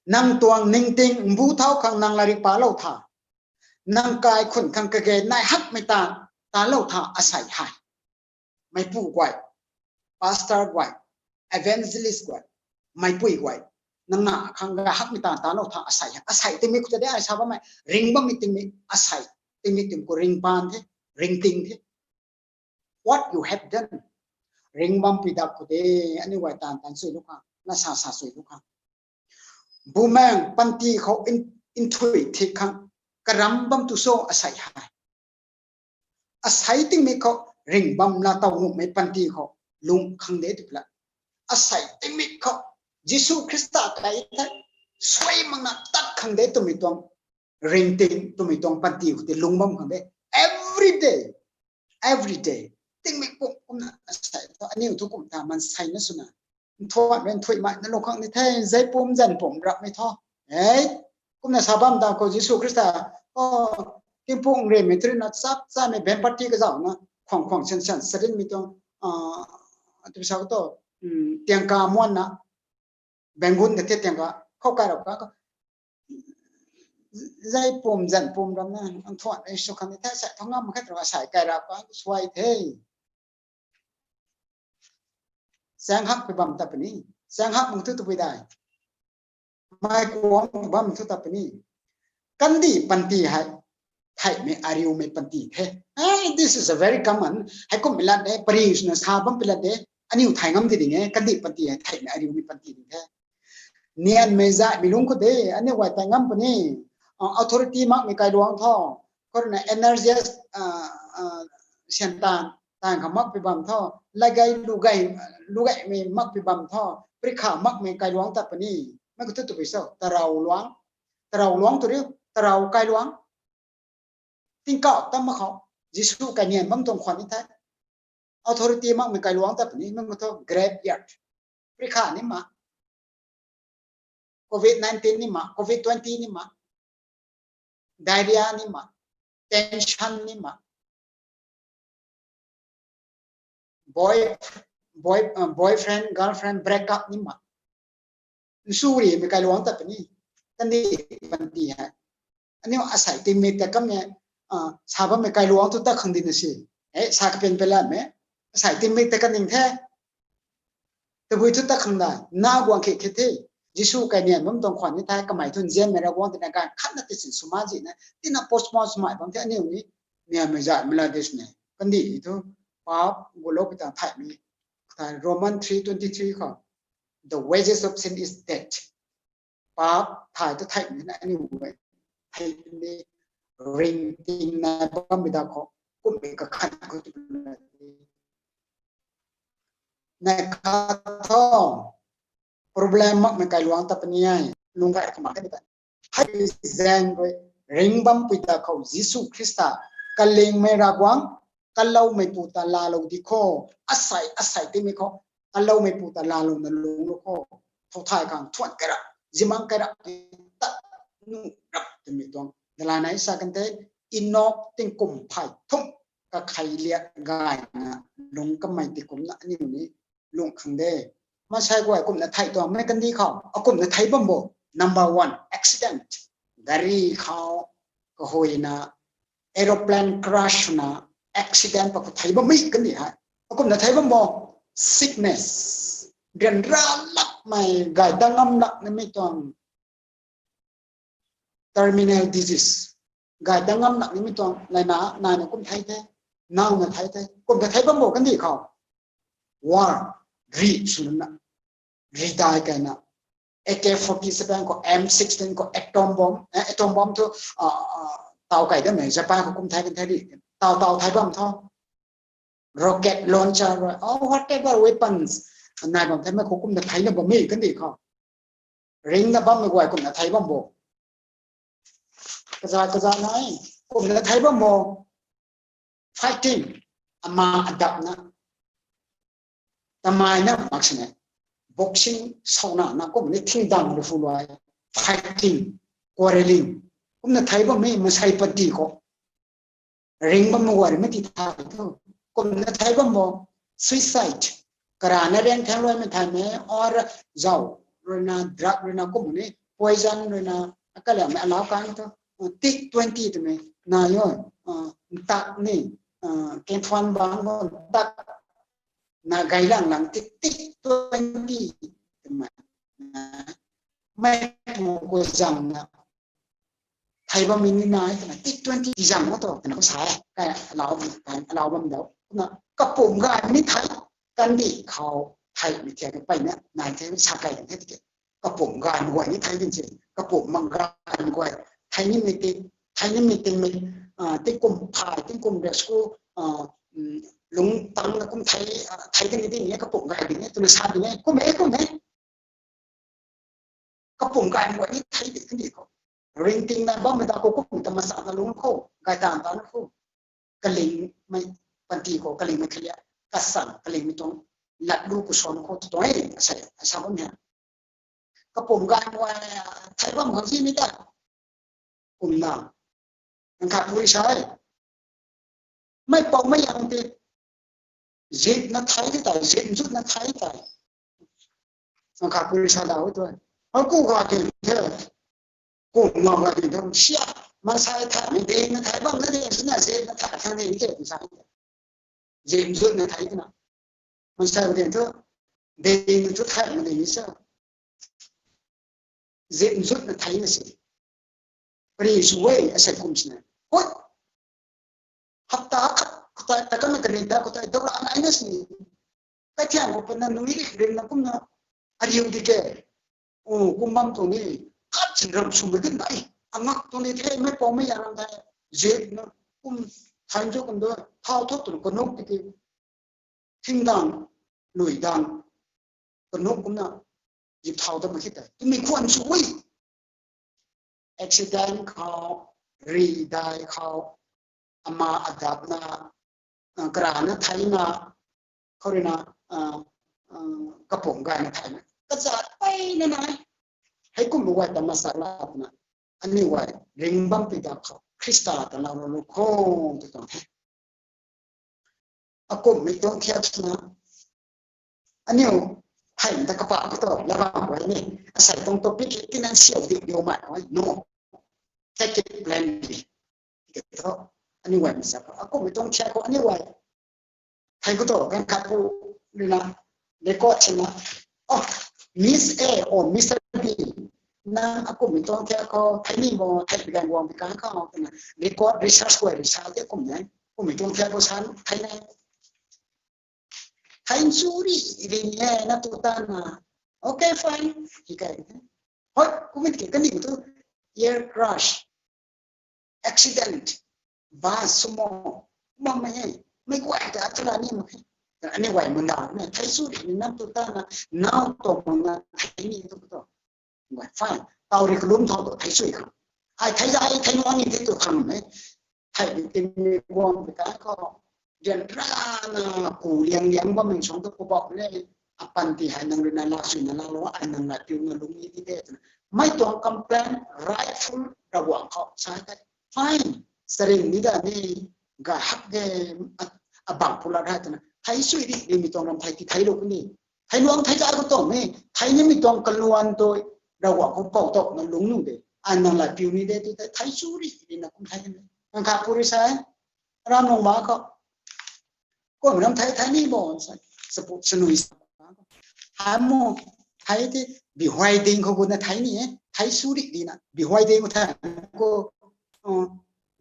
Nang tuang ningting mbu thau khang nang lairik palou tha, nang kaikhun khang kage nai hakmei taanv talou tha asei hei. Meipui guay, pastor guay, evangelist guay, meipui guay, nang na khang ga hakmei taanv talou tha asei hei. Asei tingmik khou ta de ai sa bammei, ringc bammei tingmik, asei tingmik tingmik khou ringc paan the, ringcting the. What you have done, ringc bampui dak khou de, aniu guay taanv tan suilou khang, na sa sa suilou khang, bumaeng panty khou nthuih thik khang karam bam tu cho asei hei. Asei tingmik khou ring bam la taw nuhmei panty khou lung khang de tw pla. Asei tingmik khou Jisu Khrista kai the, suai makna tat khang de twmei tuang ring ting twmei tuang panty khou ti lung bam khang de. Every day, every day. Tingmik kum kumna asei thu aniu thu kum ta man sei na swna. Nthuan ren thui mai na lung khang ni the, zai pum zan pum rap mei tho. Ei, kumna sa bam da khou Jisu Khrista, o, tingpung rimei thri na chap cha mei ben party ka zau na, khwang khwang syan syan sarin mei tuang, a, tu sa to, um, tiang ka muan na, bengun de the tiang ka, khou kai rap ka, zai pum zan pum ram na, nthuan ren sw khang ni the, sai thong ngam khat rap, sai kai rap ka, suai the. Sang hak pi bam ta puni, sang hak mang thu tu pui dai. Mai kuang bam thu ta puni. Kandih panty hei, theihmei ariumei panty the. Hey, this is a very common. Hei kum mi lat de, pari swna sa bam pi lat de. Aniu thai ngam di ding e, kandih panty hei, theihmei ariumei panty ding the. Nianmei zaihmei lung khou de, aniu guay thai ngam puni. Ah, authority makmei kailuang tho. Khou rui na energies, ah, ah, sian tan, tan kha mak pi bam tho. Lagai lugai, lugaimei mak pi bam tho. Prikha makmei kailuang ta puni. Mei khou thu tu pui so, tarau luang. Tarau luang tu riu, tarau kailuang. Tingkauh tam mak khou, Jisu kai nian bam tuang khwan ni the. Authority makmei kailuang ta puni, mei khou thu graveyard. Prikha ni ma. Covid nineteen ni ma, covid twenty ni ma. Diarrhea ni ma. Tension ni ma. Boy, boy, uh, boyfriend, girlfriend break up ni ma. Nsu rimei kailuang ta puni. Kandih panty hei. Aniu asei tingmik ta kam e, ah, sa bammei kailuang thu ta khang di na si. Eh, sa kapen pe lam e. Asei tingmik ta kaning the. Tabui thu ta khang dai, na guang khe khe the. Jisu kai nian bam tuang khwan ni thai, kamei thu nzianmei Ravguangc tina gan khatna ti sin sw ma zi na, tina postpone sw mai bam the aniu ni, nianmei zat mei la dis ne. Kandih thu, paap, gulou pi ta theihmei. Thai Roman three twenty-three khou, "The wages of sin is death." Paap thai ta theihmei na aniu guay. Hei ni ring ting na bam mi da khou, kum mi ka khan khou tu na. Na kha tho, problem makmei kailuang ta puni ai, lung gai kama kani ta. Hei zaeng rui, ring bam pui da khou Jisu Khrista, kalingmei Ravguangc, kaloumei pu ta laalou di kho, asei, asei tingmik khou, kaloumei pu ta laalou na lung lou kho, thou thai khang thuan kai rap, zimang kai rap, tat nu rap twmei tuang. Dalanai sa kan the, Enok tingkum phay thum, kakhei liak gayna, lung kamei ti kumna aniu ni, lung khang de. Masei guay kumna thei tuang mei kandih khou, akumna thei bam bo. Number one, accident. Gari khou, kahuina, aeroplane crash na, accident pa khou thei bam mei kandih hei. Akumna thei bam bo, sickness. Rian ra lakmei, gay dang ngam lak na mei tuang. Terminal disease. Gay dang ngam lak ni mi tuang, lai na, nai na kum thei the, nau na thei the, kum ta thei bam bo kandih khou. War, ri sw na, ri dai kai na. A K forty-seven khou, M sixteen khou, atom bomb, eh, atom bomb thu, ah, ah, tau kai dam e, Japan khou kum thei kan thei ri, tau, tau thei bam tho. Rocket launcher, oh, whatever weapons. Nai bam thei mei khou kum na thei na bam mei kandih khou. Ring na bammei guay kumna thei bam bo. Kaza, kaza nai, kumna thei bam bo. Fighting, ama adap na. Tamei na mak sini. Boxing, sauna na kum ni thing dang lu fu luai. Fighting, quarreling. Kumna thei bam mei masei pati khou. Ring bam mei guay mei ti thei thu. Kumna thei bam bo, suicide. Karana riang thang luai mei thei mei, or zau, rui na, drug rui na kum ni, poison rui na, akaliang mei alau kan thu. Tik twenty twmei, na yo, ah, ntak ni, ah, kengthuan bang ntak, na gay lang lang tik, tik twenty twmei, na, mei pu khou zam na, thei bam mei ni nai, twna tik twenty zam na to, twna sa e, kai alau, kai alau bam dau. Na, kapum gay ni thei, kandih khou, thei mi thei pei na, nai thei sa kai thei tiki. Kapum gay mei guay ni thei din se, kapum mang gay mei guay, thei ni mei ting, thei ni mei ting mei, ah, tingkum phay, tingkum riak school, ah, um, lungtang na kum thei, thei kani ding e, kapum gay ding e twna sa ding e, kum e, kum e. Kapum gay mei guay ni thei di kani khou, ringting na bammei da khou kum ta masak na lung khou, gay tan tan khou, kalingmei panty khou, kalingmei khalia, kasang kalingmei tuang lat lu ku suan khou tu tuang e, asei, asei bam he. Kapum gay mei guay thei bam khang si ni ta. Kumna, nang khat puri sa e. Mei pou mei yang ti, zip na thei ti tei, zip zut na thei tei. Nang khat puri sa da tu. Aku ga ti the. Kum na ga ti the. Sia, masai thei ni ding na thei bam na ding sina zip na thei thang ni ke sa. Zip zut na thei na. Masai ga ti the. Ding na tu thei na ding sa. Zip zut na thei na si. Pari sw e, asei kum sina. Hoi. Hapta khat, hapta ta kan na kani ta, hapta dau la nai na si. Kai thiang khou pana nui ri rin na kumna. Ariu di ke. O, kum bam tuang ni. Khat sin ram sw mei din nai. Angak tuang ni the, mei pou mei yang ram the. Zip na kum than jo kum do. Thau thot tu kanuk di ke. Thing dang, lui dang, kanuk kumna, zip thau ta mak khe tei. Tumei khwan sw e. Accident khou, ri dai khou, ama adapna, ah, karana theina, khou rui na, ah, ah, kapum gayna theina. Kazat peyna nai. Hei kum guay ta masak la twna. Aniu guay, ring bam pi da khou, Khrista ta lau lu khou, tu tuang the. Akumhmei tuang thiak swna. Aniu, hei ta kapa kato, lava guay ni. Asei tuang topic ki nan siau di diu mai, no. Take it plainly. Kato, aniu guay masa. Akumhmei tuang thiak khou, aniu guay. Hei kato, kan khat pu, ni na, record sina. Oh, Miss A or Mister B. Nang akumhmei tuang thiak khou, thei ni mo, thei pi gan guang pi kan khou, na. Record, research guay, research de kum ne. Kumhmei tuang thiak khou san, thei ne. Thei sw ri, ri ni e, na tu ta na. Okay, fine. Hi kai. Hoi, kumit ke kani tu air crash, accident, bus, sumo, ma mei e, mei guay ta tu la ni mak khe. Aniu guay mun da na, thei sw ri ni nam tu ta na, now tu mun na, thei ni tu tu. Guay, fine. Tau ri kalum thau tu, thei sw kha. Ai thei zai, thei nuang ni thei tu khang mei. Hei bi tin mi guang bi kai khou, ryanrana ku liang liang bam mei suang tu ku bau le, apanty hei nang rui na la sui na la lo, ai nang la piu na lung ni ti de twna. Mei tuang complain rightful Ravguangc khou sa tei. Fine, saring ni da ni, ga hak ge, a, abang pula ra twna. Thei sui di, di mi tuang ram thei ti thei lo ni. Thei luang thei zai khou tuang ni, thei ni mi tuang kaluan tu, Ravguangc khou pou tou na lung nu de. Ai nang la piu ni de tu tei, thei sw ri, di na kum thei ni. Nang khat puri sa e. Ram nung ba khou. Kum ram thei, thei ni bo, sa, sapu, sanui sa. Hei mo, thei ti, bi huay ding khou gu na thei ni e, thei sw ri di na, bi huay ding khou thei khou, uh,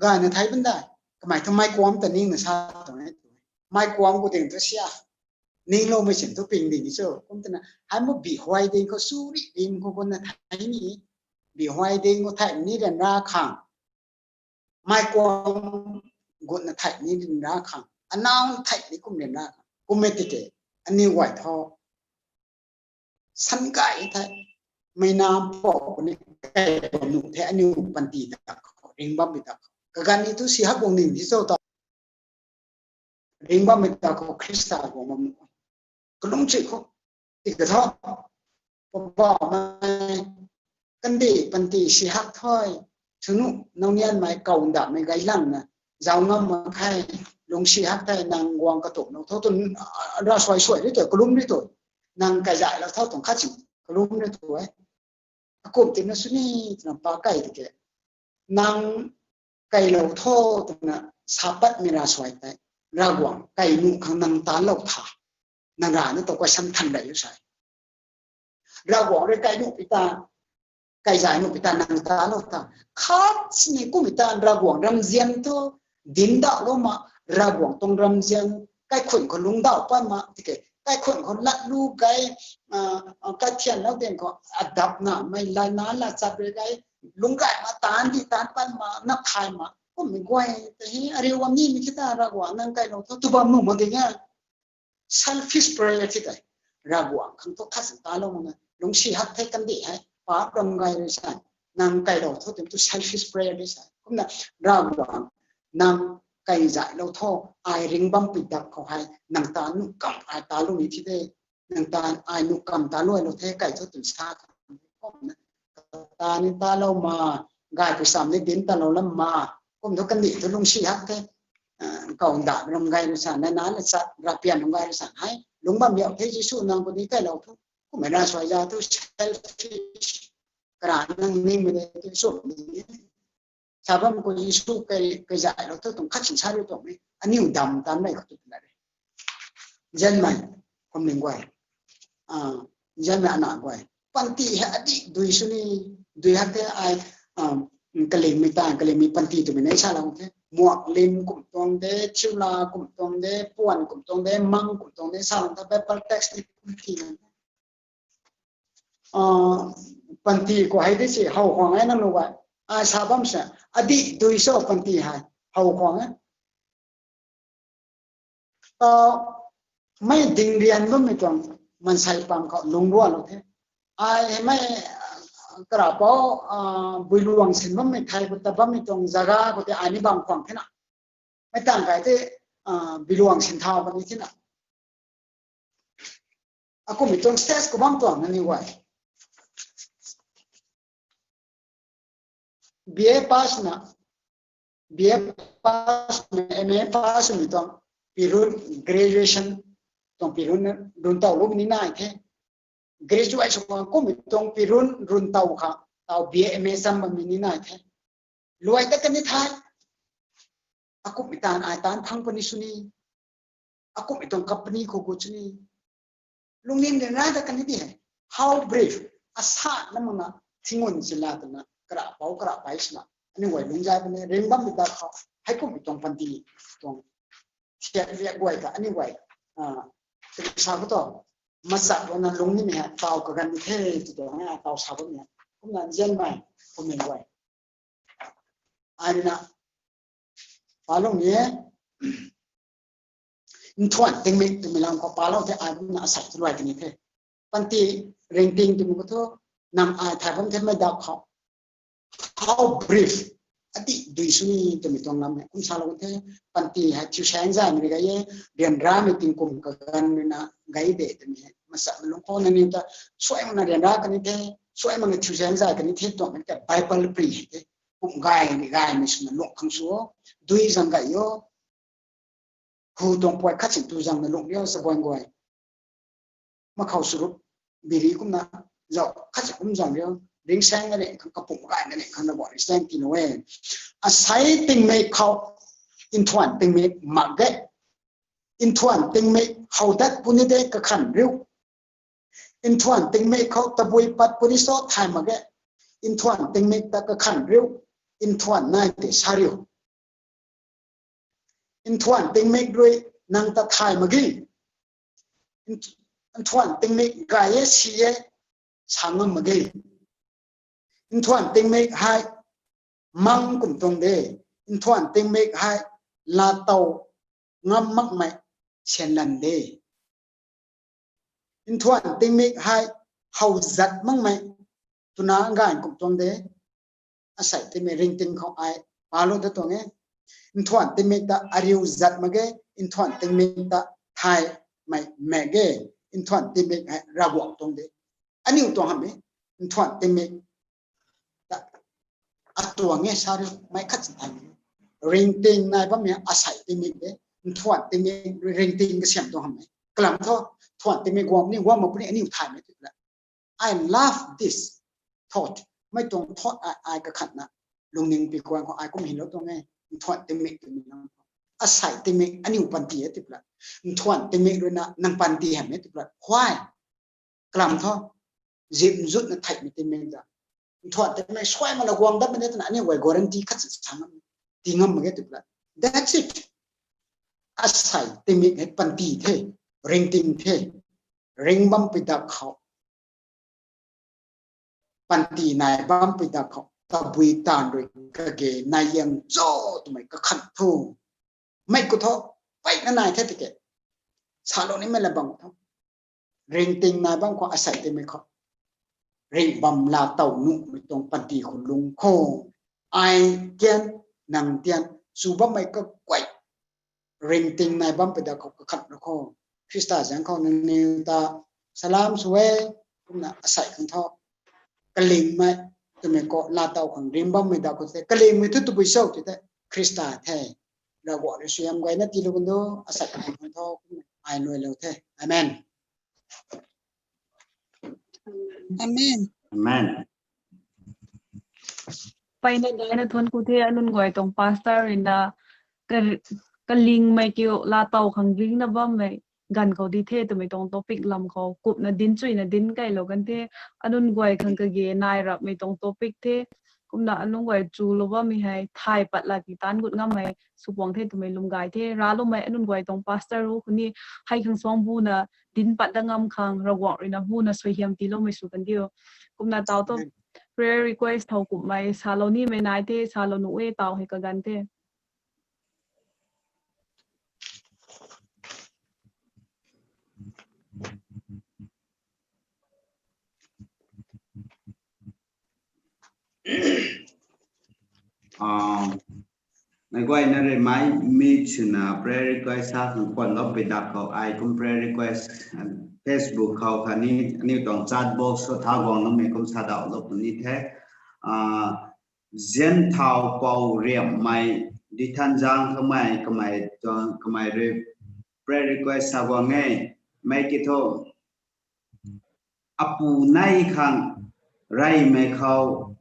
ga na thei bun dai, kamei thu mei kuam ta ning na sa tuang e, mei kuam gu ding thu sia, ning lou mei sin thu ping ding ni cho, kum twna, hei mo bi huay ding khou sw ri ding khou gu na thei ni, bi huay ding khou thei ni ryanra khang, mei kuam gut na thei ni ryanra khang, anaw thei ni kum ryanra khang, kum e tiki, aniu guay thu, san gay thei, mei nam pou ni kai bam nu thei aniu panty ta khou, ring bam mi ta khou. Kaganv ni tu si hak guang ning di cho ta. Ring bam mi ta khou Khrista guang bam nu. Kalung chi khou. Ti ka tho. Papa mei. Kandih panty si hak thoi. Chunu nau nian mei kau nda mei gay lang na. Zau ngam mak khe. Lung si hak thei nang guang katuk nau tho tu, ah, ra suai suai ri tu, kalum ri tu. Nang kai zai la tho tuang khat si. Kalum ri tu e. Akum tina sw ni, twna pa kai tiki. Nang kai lou tho, twna sa pat mei ra suai tei. Ravguangc kai nu khang nang ta lou tha. Nang ra na tu kai sam than dai u sai. Ravguangc rui kai nu pi ta, kai zai nu pi ta nang ta lou tha. Khat sini kum ta Ravguangc ramzian thu, din da lou ma, Ravguangc tuang ramzian, kaikhun khou lungc dau pat ma, tiki, kaikhun khou lat lu kai, ah, ah, kai thian lou ding khou, adap na, mei lai na, la chat rui kai, lungc rai ma, taanv di, taanv pat ma, nap thay ma, Kummei guay ta hi ariu bam nimei thi ta Ravguangc nang kailou tho tw bam nuh mak ding e. Selfish prayer thi tei. Ravguangc khang thu khat sin talou mak na. Lungcsi hak the kandih hei. Paap ram gay rui sa. Nang kailou tho twmei tu selfish prayer di sa. Kumna Ravguangc nang kaizaylou tho. Ai ringc bam pui dak khou hei. Nang ta nuh kam ai talou ni thi de. Nang ta ai nuh kam talou ai lou the kai tho twmei sa. Kumna ta ni talou ma. Gay pui sam ni dinc talou lam ma. Kum thu kandih thu lungcsi hak the. Ah, kau nda ram gay rui sa, na na na sa, rapian ram gay rui sa, hei, lungc bam biau the Jisu nang khou ni kailou tho. Kummei na suai za thu selfish. Kara nang ning mei de thu sw ni. Sa bam khou Jisu kai, kaizaylou tho tuang khat sin sa riu tuang mei. Aniu dam tan mei khou tu na re. Nzianmei, kum ning guay. Ah, nzianmei ana guay. Panty hei adih dui sw ni, dui hak the ai, ah, kalingmei tan, kalingmei panty twmei nei salou the. Muak lim kum tuang de, thiula kum tuang de, puan kum tuang de, mang kum tuang de, salou the Bible text ni kum ti na. Ah, panty khou hei di si, how khwang e nang nu guay. Ai sa bam sa, adih dui sw panty hei, how khwang e. Tau, mei ding rian bammei tuang mansei pam khou lungc rualou the. Ai hei mei, ah, karapou, ah, builuang sin bammei thei khou ta bammei tuang zaga khou tei ai ni bam khwang the na. Mei tang kai tei, ah, builuang sin thau bam ni the na. Akummei tuang stage khou bam tuang na ni guay. B A pass na, B A pass na, M A pass mei tuang, pirun graduation tuang pirun run taw lum ni nai the. Graduation kummei tuang pirun run taw kha, tau B A M A cham bam ni nai the. Luai ta kani the. Akummei tan ai tan phang puni sw ni. Akummei tuang company khou gu sw ni. Lungning ryanra ta kani di hei. How brief. Asa na mana thingun sila twna. Karapou, karapai sila. Aniu guay lungc zay puni. Ringc bam mi da khou. Hei kummei tuang panty. Tuang. Thiak riak guay ta. Aniu guay. Ah, sa khou tu. Masak wana lungning ni hei. Tau kaganv ni the. Tw tuang hei. Tau sa khou ni hei. Kumna nzianmei. Kummei guay. Ai na, palung ni e. Nthuan tingmik twmei lam khou palung the ai na asai thu luai kani the. Panty ringting twmei khou thu, nang ai thay bam the mei dak khou. How brief. Adih dui sw ni twmei tuang lam hei. Kum salou the, panty hei thiu saeng zaymei ri gay e, ryanramei tingkum kaganv rui na gay de twmei hei. Masak lung khou na ni ta, suai mak na ryanra kani the, suai mak na thiu saeng zay kani the, tuang mei ta Bible pri hei the. Kum gay ni gaymei swna lung khang sw o, dui zang gay o. Hu tuang puai khat sin tu zang na lung rio sa buan guay. Makhou sw rup, biri kumna, zau khat sin kum zang rio, ringsaeng na ring khang kapum gay na ring khang na buan ringsaeng ti nu e. Asai tingmik khou, nthuan tingmik mak ge. Nthuan tingmik how dat puni de kakhan riu. Nthuan tingmik khou tabui pat puni so thay mak ge. Nthuan tingmik ta kakhan riu. Nthuan nai tei sa riu. Nthuan tingmik rui nang ta thay mak ge. Nthuan tingmik gay e si e sa ngam mak ge. Nthuan tingmik hei mang kum tuang de. Nthuan tingmik hei laa tow ngam makmei sian lan de. Nthuan tingmik hei how zat makmei twna gay kum tuang de. Asai tingmik ringting khou ai palou ta tuang e. Nthuan tingmik ta ariu zat mak ge, nthuan tingmik ta thaymei mak ge, nthuan tingmik hei Ravguangc tuang de. Aniu tuang hamh e, nthuan tingmik ta atuang e sa riu, mei khat sin thay. Ringting nai bammei asai tingmik de, nthuan tingmik ringting kasiam tuang hamh e. Kalam thu, nthuan tingmik guang ni guang mak puni aniu thaymei tu la. I love this thought. Mei tuang thought ai, ai kakhatna lungning pi kuan khou ai kum hinlou tuang e. Nthuan tingmik twmei nang. Asai tingmik aniu panty e tw plat. Nthuan tingmik rui na nang panty hamh e tw plat. Why? Kalam thu. Zip nzutna theihmei tingmik ta. Nthuan tingmik suai mak na guang dat mei twna aniu guay guarantee khat si sa ngam. Ti ngam mak ge tw plat. That's it. Asai tingmik hei panty the. Ringting the. Ringc bam pui dak khou. Panty nai bam pui dak khou. tabui taanv rui kage nai yang cho twmei kakhan thu. Mei khou thu, peyna nai the tiki. Salou nimei la bam khou thu. Ringting nai bam khou asei timei khou. Ringhbam laa tow nuhmei tuang panty khou lung khou. Ai tian, nang tian, sw bammei kaguay. Ringting nai bam pei da khou kakhat ra khou. Khrista zaeng khou nangniw ta salam sw e, kumna asei khang thu. Kalingmei, twmei khou laa tow khang ring bammei da khou the. Kalingmei thu tabui cho tw the. Khrista the. Ravguangc rui suaihiam gayna tiilou kan do, asei khang thu, kumna ai luailou the. Amen. Amen. Amen. Peyna daina thuan ku the, anun guay tuang pastor rui na, ka, kalingmei kiu laa tow khang ringna bammei ganv khou di the twmei tuang topic lam khou kumna dinc chuina dinc kailou kan the, anun guay khang kage nai rapmei tuang topic the, kumna anun guay chulou bammei hei thay pat la ti taanc gut ngammei swpuang the twmei lwm gay the, racloumei anun guay tuang pastor ru khou ni hei khang suang buna dinc pat dat ngam khang Ravguangc rui na buna suaihiam tiiloumei sw kan diu. Kumna taw thu prayer request thow kumhmei salou nimei nai the, salou nuh e, taw hei kaganv the. Meic guayna rui mei mi swna prayer request sa khang khwanlou pui dak khou ai kum prayer request, Facebook khou khatni aniw tuang chat box khou tha guang loumei kum sa dauhlou puni the. Zianthau Pou Riammei, Dithanzang kamei, kamei rui prayer request sa guang e. Mei ki thu, apu nei khang reymei khou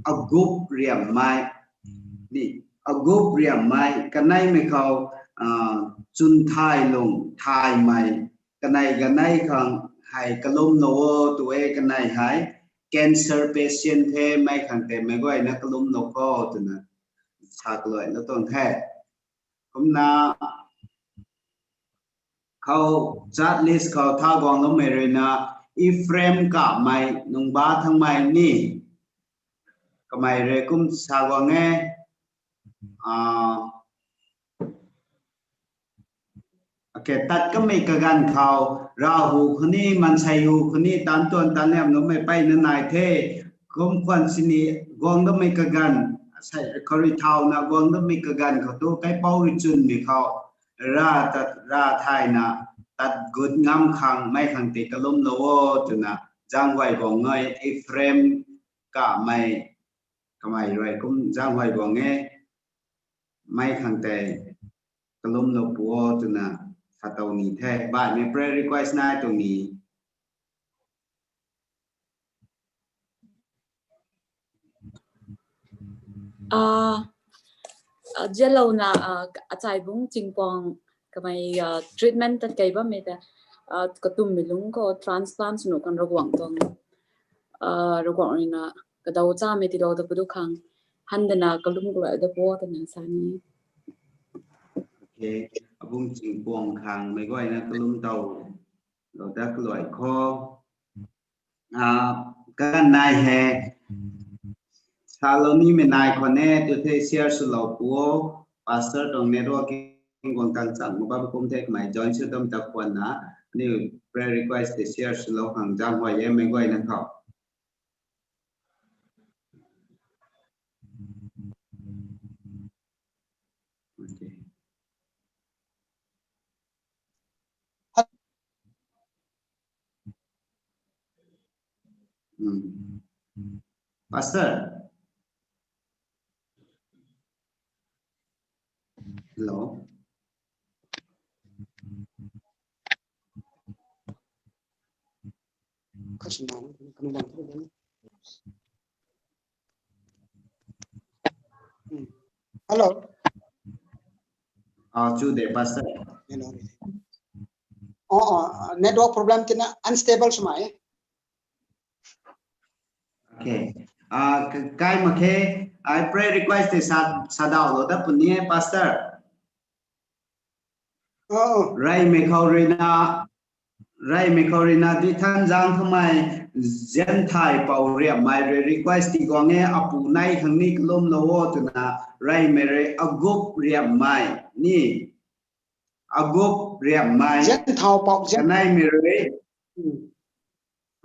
agup riammei, ni, agup riammei kaneimei khou, chun thay lung thaymei, kanei ganei khang hei kalumlou o tw e, kanei hei cancer patient the, mei khang tei meic guayna kalumlou kho twna sa kaluailou tuang the. Kumna khou chat list khou tha guangloumei rui na Ephraim Kamei, Nungba Thangmei ni, kamei rui kum sa guang e. Tat kamei kaganv khou, Rahu khou ni, Manseihu khou ni, taanc tuan taanc liamloumei peyna nai the. Kum khwan sini guang dammei kaganv, sei khou rui thauna guang dammei kaganv khou tu kaipouc rui chwnmei khou, ra tat ra thayna tat gut ngam khang mei khang tei kalumlou o twna, zaenghuay guang e, Ephraim Kamei, kamei rui kum zaenghuay guang e, mei khang tei kalumlou pu o twna sa tow ni the. Baihmei prayer request nai tuang ni. Zianlouna, Achaibung Chingpuang kamei treatment tat kei bammei ta, katummei lungc khou transplant sw nuh khang Ravguangc tuang, Ravguangc rui na kadaw chamei tiilou ta pwdu khang, handana kalum kaluai da pu o twna sa ni. Abung Chingpuang khang meic guayna kalum tow lou dat kaluai kho. Kanei hei salou nimei nai khwan e tw the, share swlou pu o. Pastor tuang network guang tang chang ma bam kum the, kamei join sw tam ta khwanna, aniw prayer request tei share swlou khang zaenghuay e meic guayna khou. Pastor. Hello. Hello. Chu de, Pastor. Network problem tina unstable swmei. Okay. Kai mak khe, ai prayer request tei sa dauhlou dat puni e, Pastor. Reymei khou rui na, Reymei khou rui na di than zang khou mei, Gentile pou riammei rui request ti guang e, apu nei khang ni kalumlou o twna, reymei rui agup riammei ni, agup riammei, Gentile pou, Gen- kaneimei rui, Hmm.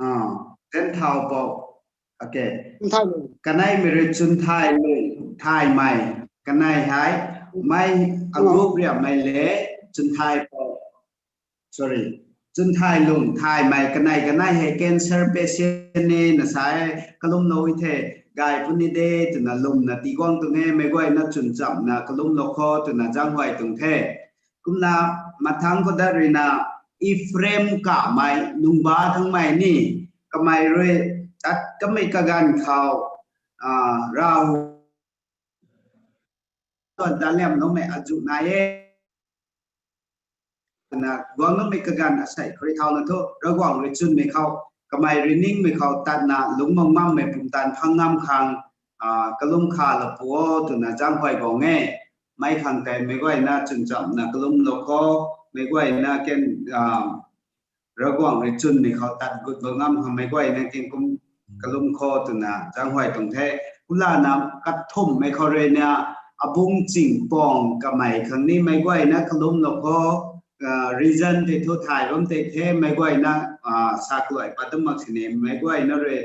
Ah, Gentile pou, okay. Chunthai lung. Kaneimei rui chunthai lung thaymei, kanei hei, mei agup riammei le, chunthai pou, sorry, chunthai lung thaymei, kanei kanei hei cancer patient ni na sa e, kalumlou the, gay puni de twna lwmna ti guang tuang e, meic guayna chwn chamna kalumlou kho twna zaenghuay tuang the. Kumna mathangc khou dat rui na, Ephraim kamei nungba thangmei ni, kamei rui tat kamei kaganv khou, ah, Rav tuan ta liamloumei azuh nai e. Na guangloumei kaganv asei khou rui thauna thu, Ravguangc rui chwnmei khou, kamei rui ningmei khou tatna lungc mak ngammei pumtan phang ngam khang, ah, kalum kha lou pu o twna zaenghuay guang e. Mei khang tei meic guayna chwn chamna kalumlou kho, meic guayna ken, ah, Ravguangc rui chwnmei khou tat gut bam ngam khang meic guayna ken kum kalum kho twna zaenghuay tuang the. Kumlana kathumhmei khou rui na, Abungchingpong kamei khang ni meic guayna kalumlou kho, ah, reason tei thu thay bam tei the, meic guayna, ah, sa kaluai pat tu mak sini, meic guayna rui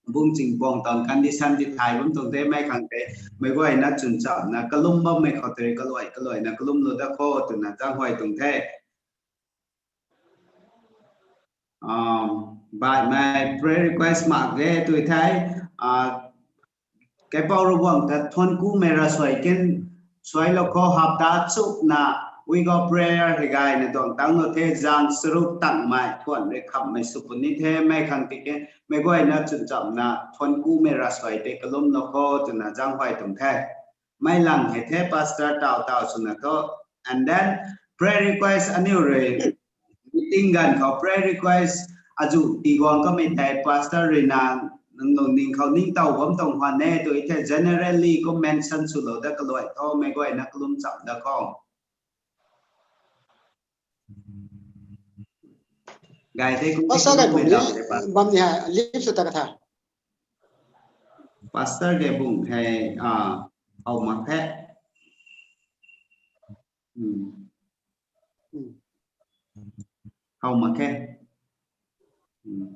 Abungchingpong tuang condition ti thay bam tuang the, mei khang tei meic guayna chwn chamna kalum bammei khou tei kaluai kaluaina kalumlou dat kho twna zaenghuay tuang the. Um, baihmei prayer request mak ge tw the, ah, Kaipouc Ravguangc ta thuanckumei ravsuai ken suailou kho, hapta chukna week of prayer hei gayna tuang tangclou the, zaeng charuk tangmei thuan rui khamhmei sw puni the, mei khang tiki meic guayna chwn chamna thuanckumei ravsuai tei kalumlou kho twna zaenghuay tuang the. Mei lang hei the pastor taw taw swna thu. And then prayer request aniu rui meeting ganv khou prayer request azuh ti guang kamei tei pastor rui na nang lungning khou ningtow bam tuang khwan e tw the, generally kum mention swlou dat kaluai tho, meic guayna kalum cham dat kho. Gay the kum Pastor Gaybung ni, bam ni hei leave sw ta ka tha. Pastor Gaybung hei, ah, how mak khe. Hmm. How mak khe. Hmm.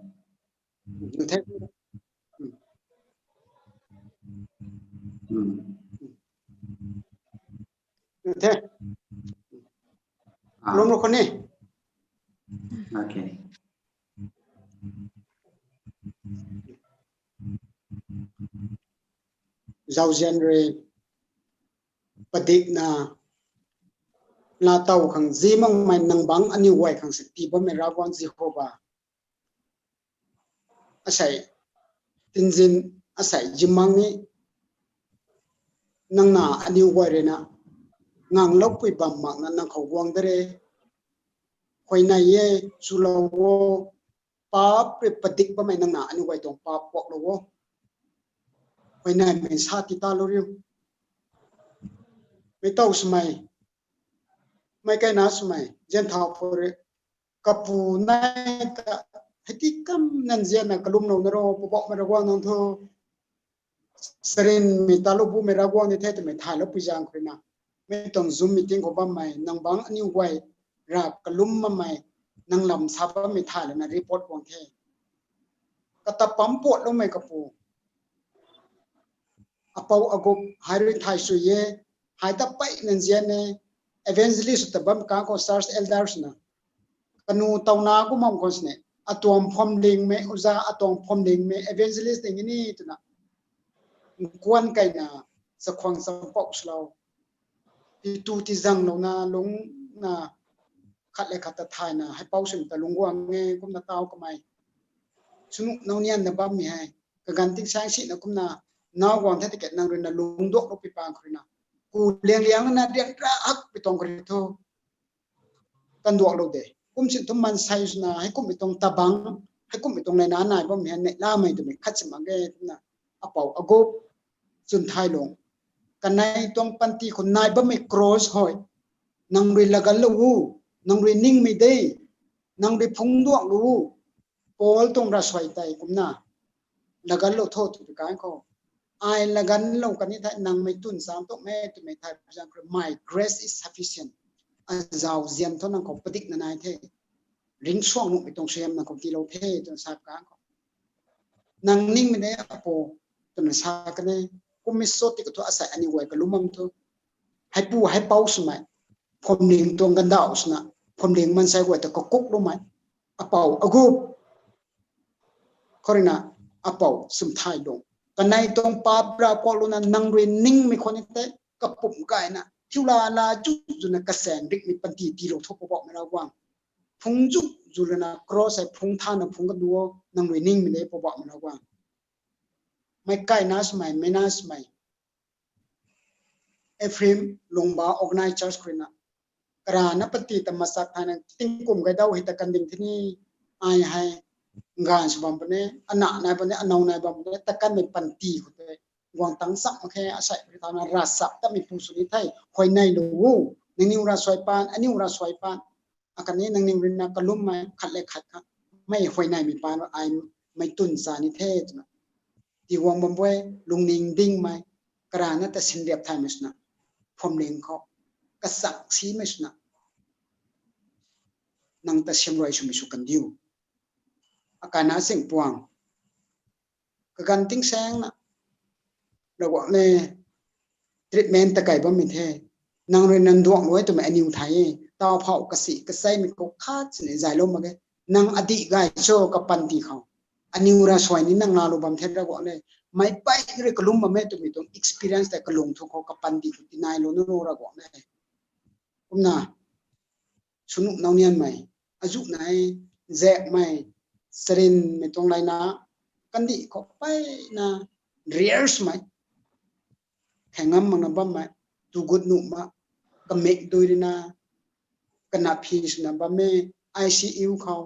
Hmm. Ah. Lum ru khou ni. Okay. Zauzian rui padikna laatow khang zi makmei nang bangc aniu guay khang si tii bammei Ravguangc Jehova. Asei, tinzin asei zimang ni nang na aniu guay rui na nganglou pui bam makna nang khou guang de re. Huayney e, chulou o, paap rui padik bammei nang na aniu guay tuang paap kuaklou o. Huayneymei sa ti talou riu. Mei tow swmei, mei kaina swmei, Gentile khou rui kapu nei ta, hei ti kam nan zianna kalumlou na ro, Poubauhmei Ravguangc nang thu sarinmei talou bumei Ravguangc ni the twmei thaylou pui zaeng khou rui na, mei tuang Zoom meeting khou bammei nang bangc aniu guay rap kalum bammei nang lam sa bammei thay lana report guang the. Kata pam puatloumei kapu, apou agup hei rui thay sui e, hei ta pei nan zian e, evangelist ta bam kang khou church elders na kanu towna kum bam khou sini, atuang phuamlingmei, uza atuang phuamlingmei evangelist ding ni twna nkuan kaina chakhwang champouh swlou, titu tizanglouna lungna khat le khat ta thayna hei pou swmei ta lungc guang e. Kumna taw kamei swnu now nianna bammei hei kaganv tingsaeng sina kumna now guang the tiki nang rui na lungc duaklou pui pang khou rui na ku liang liang na dian ra hak pui tuang khou rui thu kan duaklou de. Kum sin thu maansei swna heikumhmei tuang tabangc, heikumhmei tuang leina nai bammei hei neihlamei twmei khat si mak ge twna, apou agup, chwn thay lung, kanei tuang panty khou nai bammei cross hei nang rui laganlou o, nang rui ningmei de. Nang rui phungc duak lu, Paul tuang ravsuai tei kumna laganlou tho twpui kan khou, ai laganlou kan ni thei nang mei tun chang tumei twmei thay zaeng khou, my grace is sufficient. Azau zian thu nang khou padikna nai the. Ringcsuang nuhmei tuang suaihiam nang khou tiilou the twna sa kan khou, nang ningmei de apu, twna sa kan e. Kummei sot ti kathu asei aniu guay kalum bam thu, heipu heipou swmei, phuamling tuang gandauh swna, phuamling mansei guay ta kakukloumei, apou agup, khou ruina apou swmthaylung, kanei tuang paap ravkuaklou na nang rui ningmei khou ni tei kapumc gayna thiu lala zu, zuna kasaeng rikmei panty tiilou tho Poubauhmei Ravguangc. Phungc zu, zu lana cross hei phungc thana phungc kadu o, nang rui ningmei de Poubauhmei Ravguangc. Meic kaina swmei, meic na swmei, Ephraim Lungba Organized Church khou ruina, karana panty ta machak thayna tingkum gaydau hei ta kanding the ni, ai hei nganv sw bam puni, ana nai bam puni, anow nai bam puni, ta kanmei panty khou tei guang tang cham mak khe, asei pui thana ravchap tameipu sw ni the, huayneylou o, nangniw ravsuai paan, aniw ravsuai paan, akhatni nangniw ruina kalummei khat le khat kha, mei huayneymei paan ai mei tun cha ni the twna, tiguang bam bui, lungning dingmei, karana ta sinriap thaymei swna, phuamling khou kachak simei swna, nang ta siamruai swmei sw kandiu. Akana singpuang, kaganv tingsaengna, Ravguangc le, treatment ta kai bammei the. Nang rui nang duanglou e twmei aniw thay e. Tau phou kasi kacheimei khou khat sini zaylou mak ge. Nang adih gay cho kapanty khou, aniw ravsuai ni nang laalou bam the Ravguangc le. Meic pey rui kalum bam e twmei tuang experience tei kalung thu khou kapanty khou tinailou nu Ravguangc le. Kumna, swnuh naunianmei, azuh nai, zaekmei, charynmei tuang layna, kandih khou peyna, rearsmei, thei ngam makna bammei, tu gut nuh ma, kamik dui ruina, kanap phi swna bammei, I C U khou,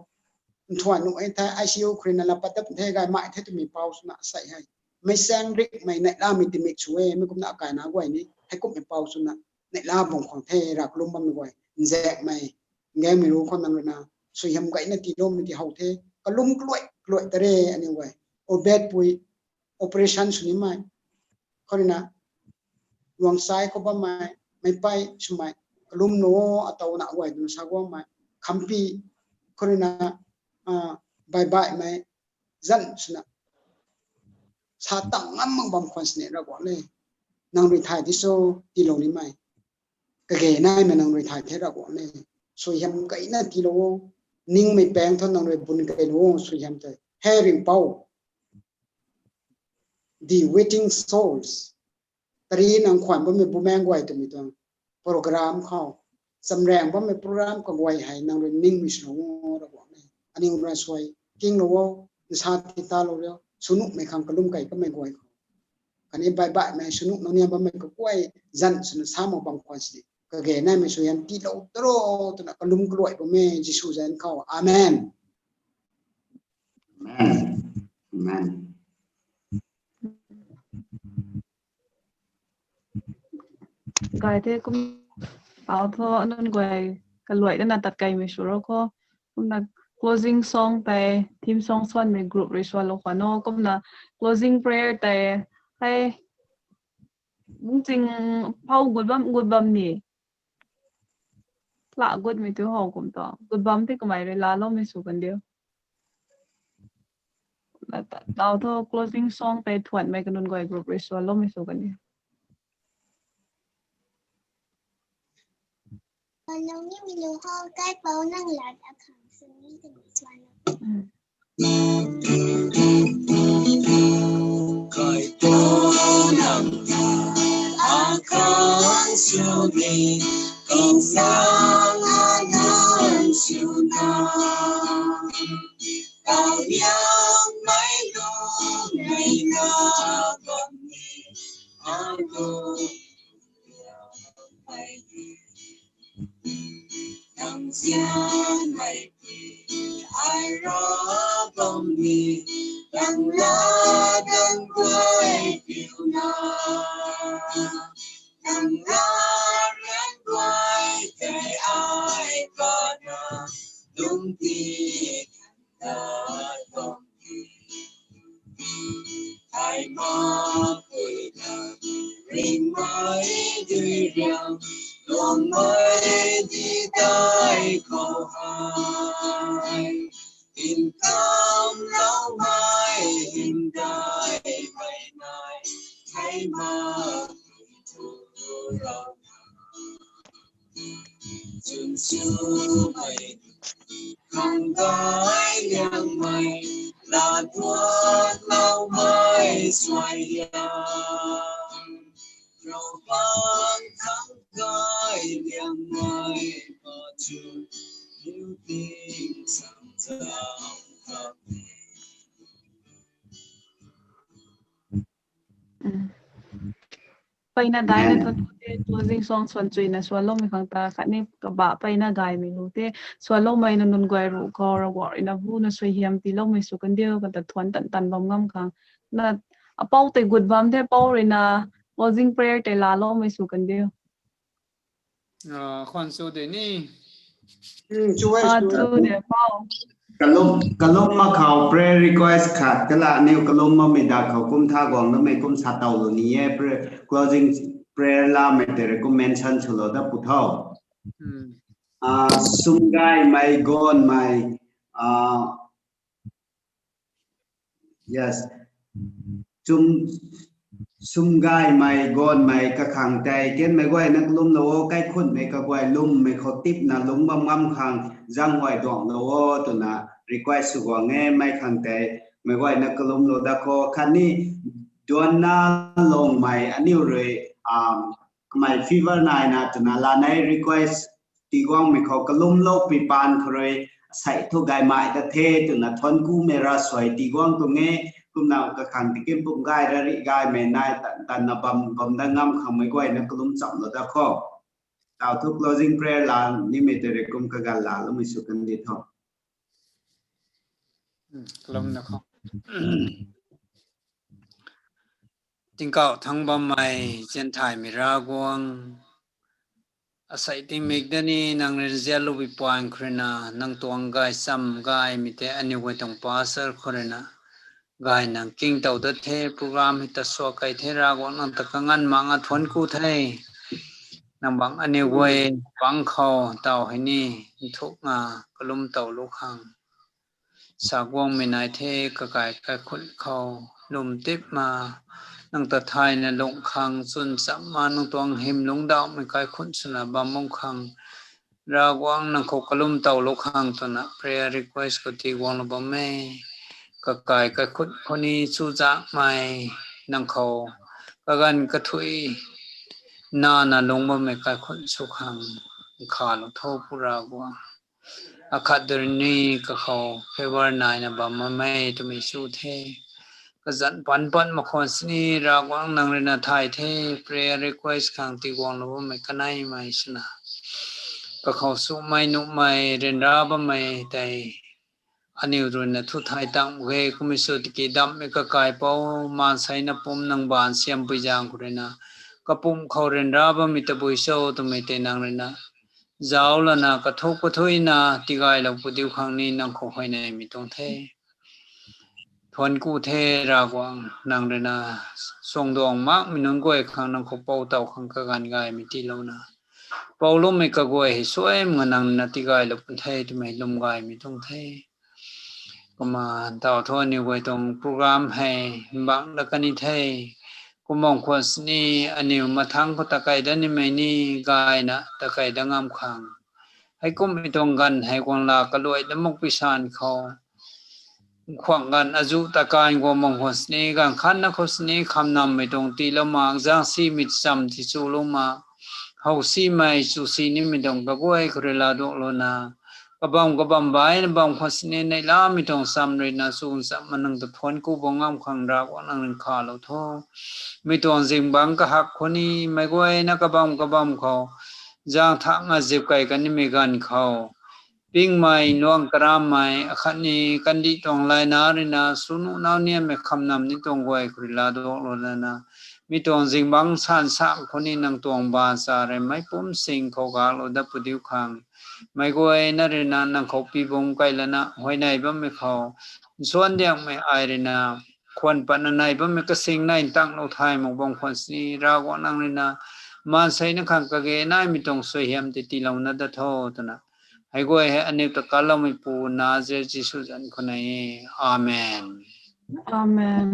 nthuan nuh e thei I C U khou ruina la pat dap the, gaymei the twmei pou swna sei hei. Meic saeng rikmei neihlamei timik sw e, mi kumna akaina guay ni heikumhmei pou swna neihla bam khwang the, rav kalum bammei guay, nzaekmei, nganmei ru khou nang ruina suaihiam gayna tiiloumei ti how the, kalum kaluai kaluai ta re aniw guay, Obed pui, operation sw nimei, khou ruina, luang sai khou bammei, meic pey swmei, kalum nu o, atau na guay twna sa guangmei, khampi, khou ruina, baibaihmei, zan swna, sa tang ngam mak bam khwan sini Ravguangc le, nang rui thay di cho, tiilou nimei, kage naimei nang rui thay the Ravguangc le, suaihiam gayna tiilou o, ningmei paeng thu nang rui bun keylou o, suaihiam tei, he Ringhpouc, the waiting souls, tari nang khwan bammei bumaengc guay twmei tuang program khou, chamraeng bammei program kaguay hei nang rui ningmei swlou o Ravguangc le, aniw ravsuai kinglou o, nsa ti talou rio, swnuhmei khang kalum kei kamei guay khou, khatni baibaihmei swnuh naunian bammei kaguay zan swna sa mak bam khwan sini, kage naimei suaihiam tiilou taro twna kalum kaluai bam e Jisu zanc khou. Amen. Amen. Amen. Gay the kum, tau tho, anunc guay kaluai dana tat kaimei sw ro kho. Kumna closing song tei, theme song swanmei group rui swanlou khwan o. Kumna closing prayer tei, hei, bungching phou gut bam, gut bam ni. La gutmei tu how kum tu. Gut bam tei kamei rui laaloumei sw kandiu. Tau tho closing song tei thuanmei kanunc guay group rui swanloumei sw kandiu. Nang ni mi lu ho, kaipouc nang lat akhang sw ni kani swan. Kaipouc nang lat akhang sw ni, kingzang akhang sw na. Kau liangmei lung nei na bam ni, a lung liangmei ni. Nang zianmei ti ai ra bam ni, nang la nang guay piu na. Nang la nang guay tei ai pa na, lungti ai ma pui na, ring mai dui riang, luang mai di dai khou hai. Inkam lau mai hymdaih mai nai, thei ma pui thu rau na. Chun sumei, khang gay liangmei, lat tuan loumei suai liang. Rau bang khang gay liangmei, pa chu, liu ting sang zang khang. Mpeyna daina thuan ku the, closing song swan chuina suanloumei khang ta khatni kabah mpeyna gaymei lu the, suanloumei na nunc guay ruh khou Ravguangc rui na bu na suaihiam tiiloumei sw kandiu, kata thuan tan tan bam ngam khang. Na, apou tei gut bam the, pou rui na closing prayer tei laaloumei sw kandiu. Ah, khwan sw de ni. Hmm, sw e, Ah, sw e. Sw de, pou. Kalum, kalum ma khou prayer request khat kala aniu kalum mamei da khou kum tha guang namei kum sa tow lu ni e, prayer, closing prayer lamei tei rui kum mention swlou da pu tho. Hmm. Ah, sumgaymei, gaanvmei, ah, yes. Chum, sumgaymei, gaanvmei kakhang tei, kanmei guayna kalumlou o, kaikhunhmei kaguay lwmmei khou tipna lungc bam ngam khang, zaenghuay duanglou o, twna request sw guang e, mei khang tei, mei guayna kalumlou da khou, khatni, duanna lungmei aniu rui, um, kamei fever naina twna lanei request, tiguangmei khou kalumlou pui paan khou rui, asei thu gaymei ta the, twna thuan kumei ravsuai tiguang tuang e, kumna kakhang tikin pum gay rari gaymei nai tan, tanna bam, bam da ngam khang mei guayna kalum chamlou da khou. Tau thu closing prayer la, nimei tei rui kum kagan laloumei sw kandi tho. Hmm, kalum na khou. Tingkauh thangc bammei, zianthaymei Ravguangc, asei tingmik da ni nang rui nzianloupui paan khou rui na, nang tuang gaychamv gaymei tei aniu guay tuang pastor khou rui na, gayna nking tow dat the, program hei ta suak kei the, Ravguangc nang ta kanganv mak nga thuan ku the. Nang bang aniu guay bang khou taw hei ni, nthukna kalum tow lu khang sa guangmei nai the, kakai kaikhunc khou lwm tip ma, nang ta thayna lungh khang chwn cham ma, nang tuang hym lungcdauhmei kaikhunc swna bam bam khang, Ravguangc nang khou kalum tow lu khang twna prayer request khou tiguanglou bam e. Kakai kaikhunc khou ni chuzaenghmei, nang khou kaganv kathuic nana lungc bammei kaikhunc sw khang nkhavlou tho Pu Ravguangc. Akhat duri ni kakhou favor naina bam mamei twmei chu the. Kazanc pan pat mak khwan sini Ravguangc nang rui na thay the, prayer request khang tiguanglou bammei kaneimei swna, kakhou sumei nuhmei ryanra bammei tei aniu rui na thu thay tang mak ge, kummei sw tiki dammei kakaipou, maanseina pumc nang baanv siampui zaeng khou rui na, kapumc khou ryanra bammei tabui cho twmei tei nang rui na zauc lana kathuk kathuina tigaylou pu diu khang ni nang khou huayneymei tuang the. Thuanc ku the Ravguangc, nang rui na suangduang makmei nunc guay khang nang khou pou tow khang kaganv gaymei tiilouna, pou lwmmei kaguay hei suaimei nga nang rui na tigaylou pun the twmei lwm gaymei tuang the. Kumna taw thu aniu guay tuang program hei mbangc dat kan ni the. Kum bam khwan sini aniu mathangc khou takei dat nimei ni gayna takei dat ngam khang, heikumhmei tuang ganv hei guang la kaluai dat mak pui san khou, nkhwang ganv azuh takanv guang bam khwan sini, ganv khatna khou sini khamnammei tuang tiilou mak, zaengsimei cham ti chulou mak, howsimei chusi nimei tuang kaguay khou rui laa duanglouna, kabam kabam baina bam khwan sini neihlamei tuang cham rui na chwn cham ma nang ta thuanc ku bam ngam khang Ravguangc nang rui nkhavlou tho. Mi tuang zingbangc kahak khou ni meic guayna kabam kabam khou zaeng thangna zip kei kan nimei ganv khou, pingmei, luang karammei, akhatni kandih tuang layna rui na swnuh nau niammei khamnam ni tuang guay khou rui laa duanglouna, mi tuang zingbangc san sa khou ni nang tuang baanv cha rui meic pumc sing khou gaklou dat pu diu khang, meic guayna rui na nang khou pibung kei lana huayney bammei khou nsuan diangmei ai rui na puan patna nai bammei kasing nai ntang lou thay mak bam khwan sini Ravguangc nang rui na maansei na khang kage naimei tuang suaihiam tei tiilouna dat tho twna hei guay hei aniw ta kaloumei pu Nazareth Jisu zanc khou nai e. Amen. Amen.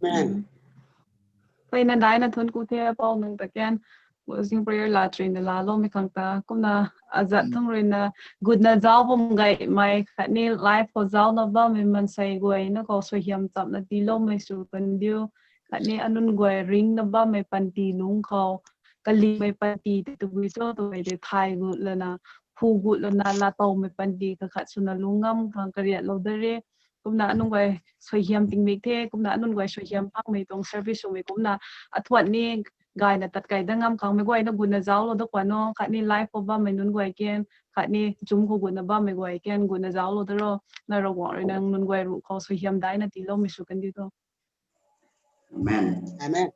Amen. Mpeyna daina thuanc ku the Pou nang ta kan closing prayer laa trina laaloumei khang ta kumna azat thang rui na gutna zauc bam gaymei khatni live khou zaucna bammei maansei guay na khou suaihiam chamna tiiloumei sw kandiu khatni anunc guay ringna bammei panty lungc khou kalimei panty tei tabui cho twmei tei thay gut lana phu gut lana laatowmei panty kakhat swna lungc ngam khang kariatlou da re. Kumna anunc guay suaihiam tingmik the kumna anunc guay suaihiam phangmei tuang service swmei kumna athuan ni gayna tat kai dat ngam khangmei guay na gutna zauclou da kwan o khatni live khou bammei nunc guay kan khatni Zoom khou gutna bammei guay kan gutna zauclou da ro. Na Ravguangc rui nang nunc guay ruh khou suaihiam daina tiiloumei sw kandiu tho. Amen. Amen.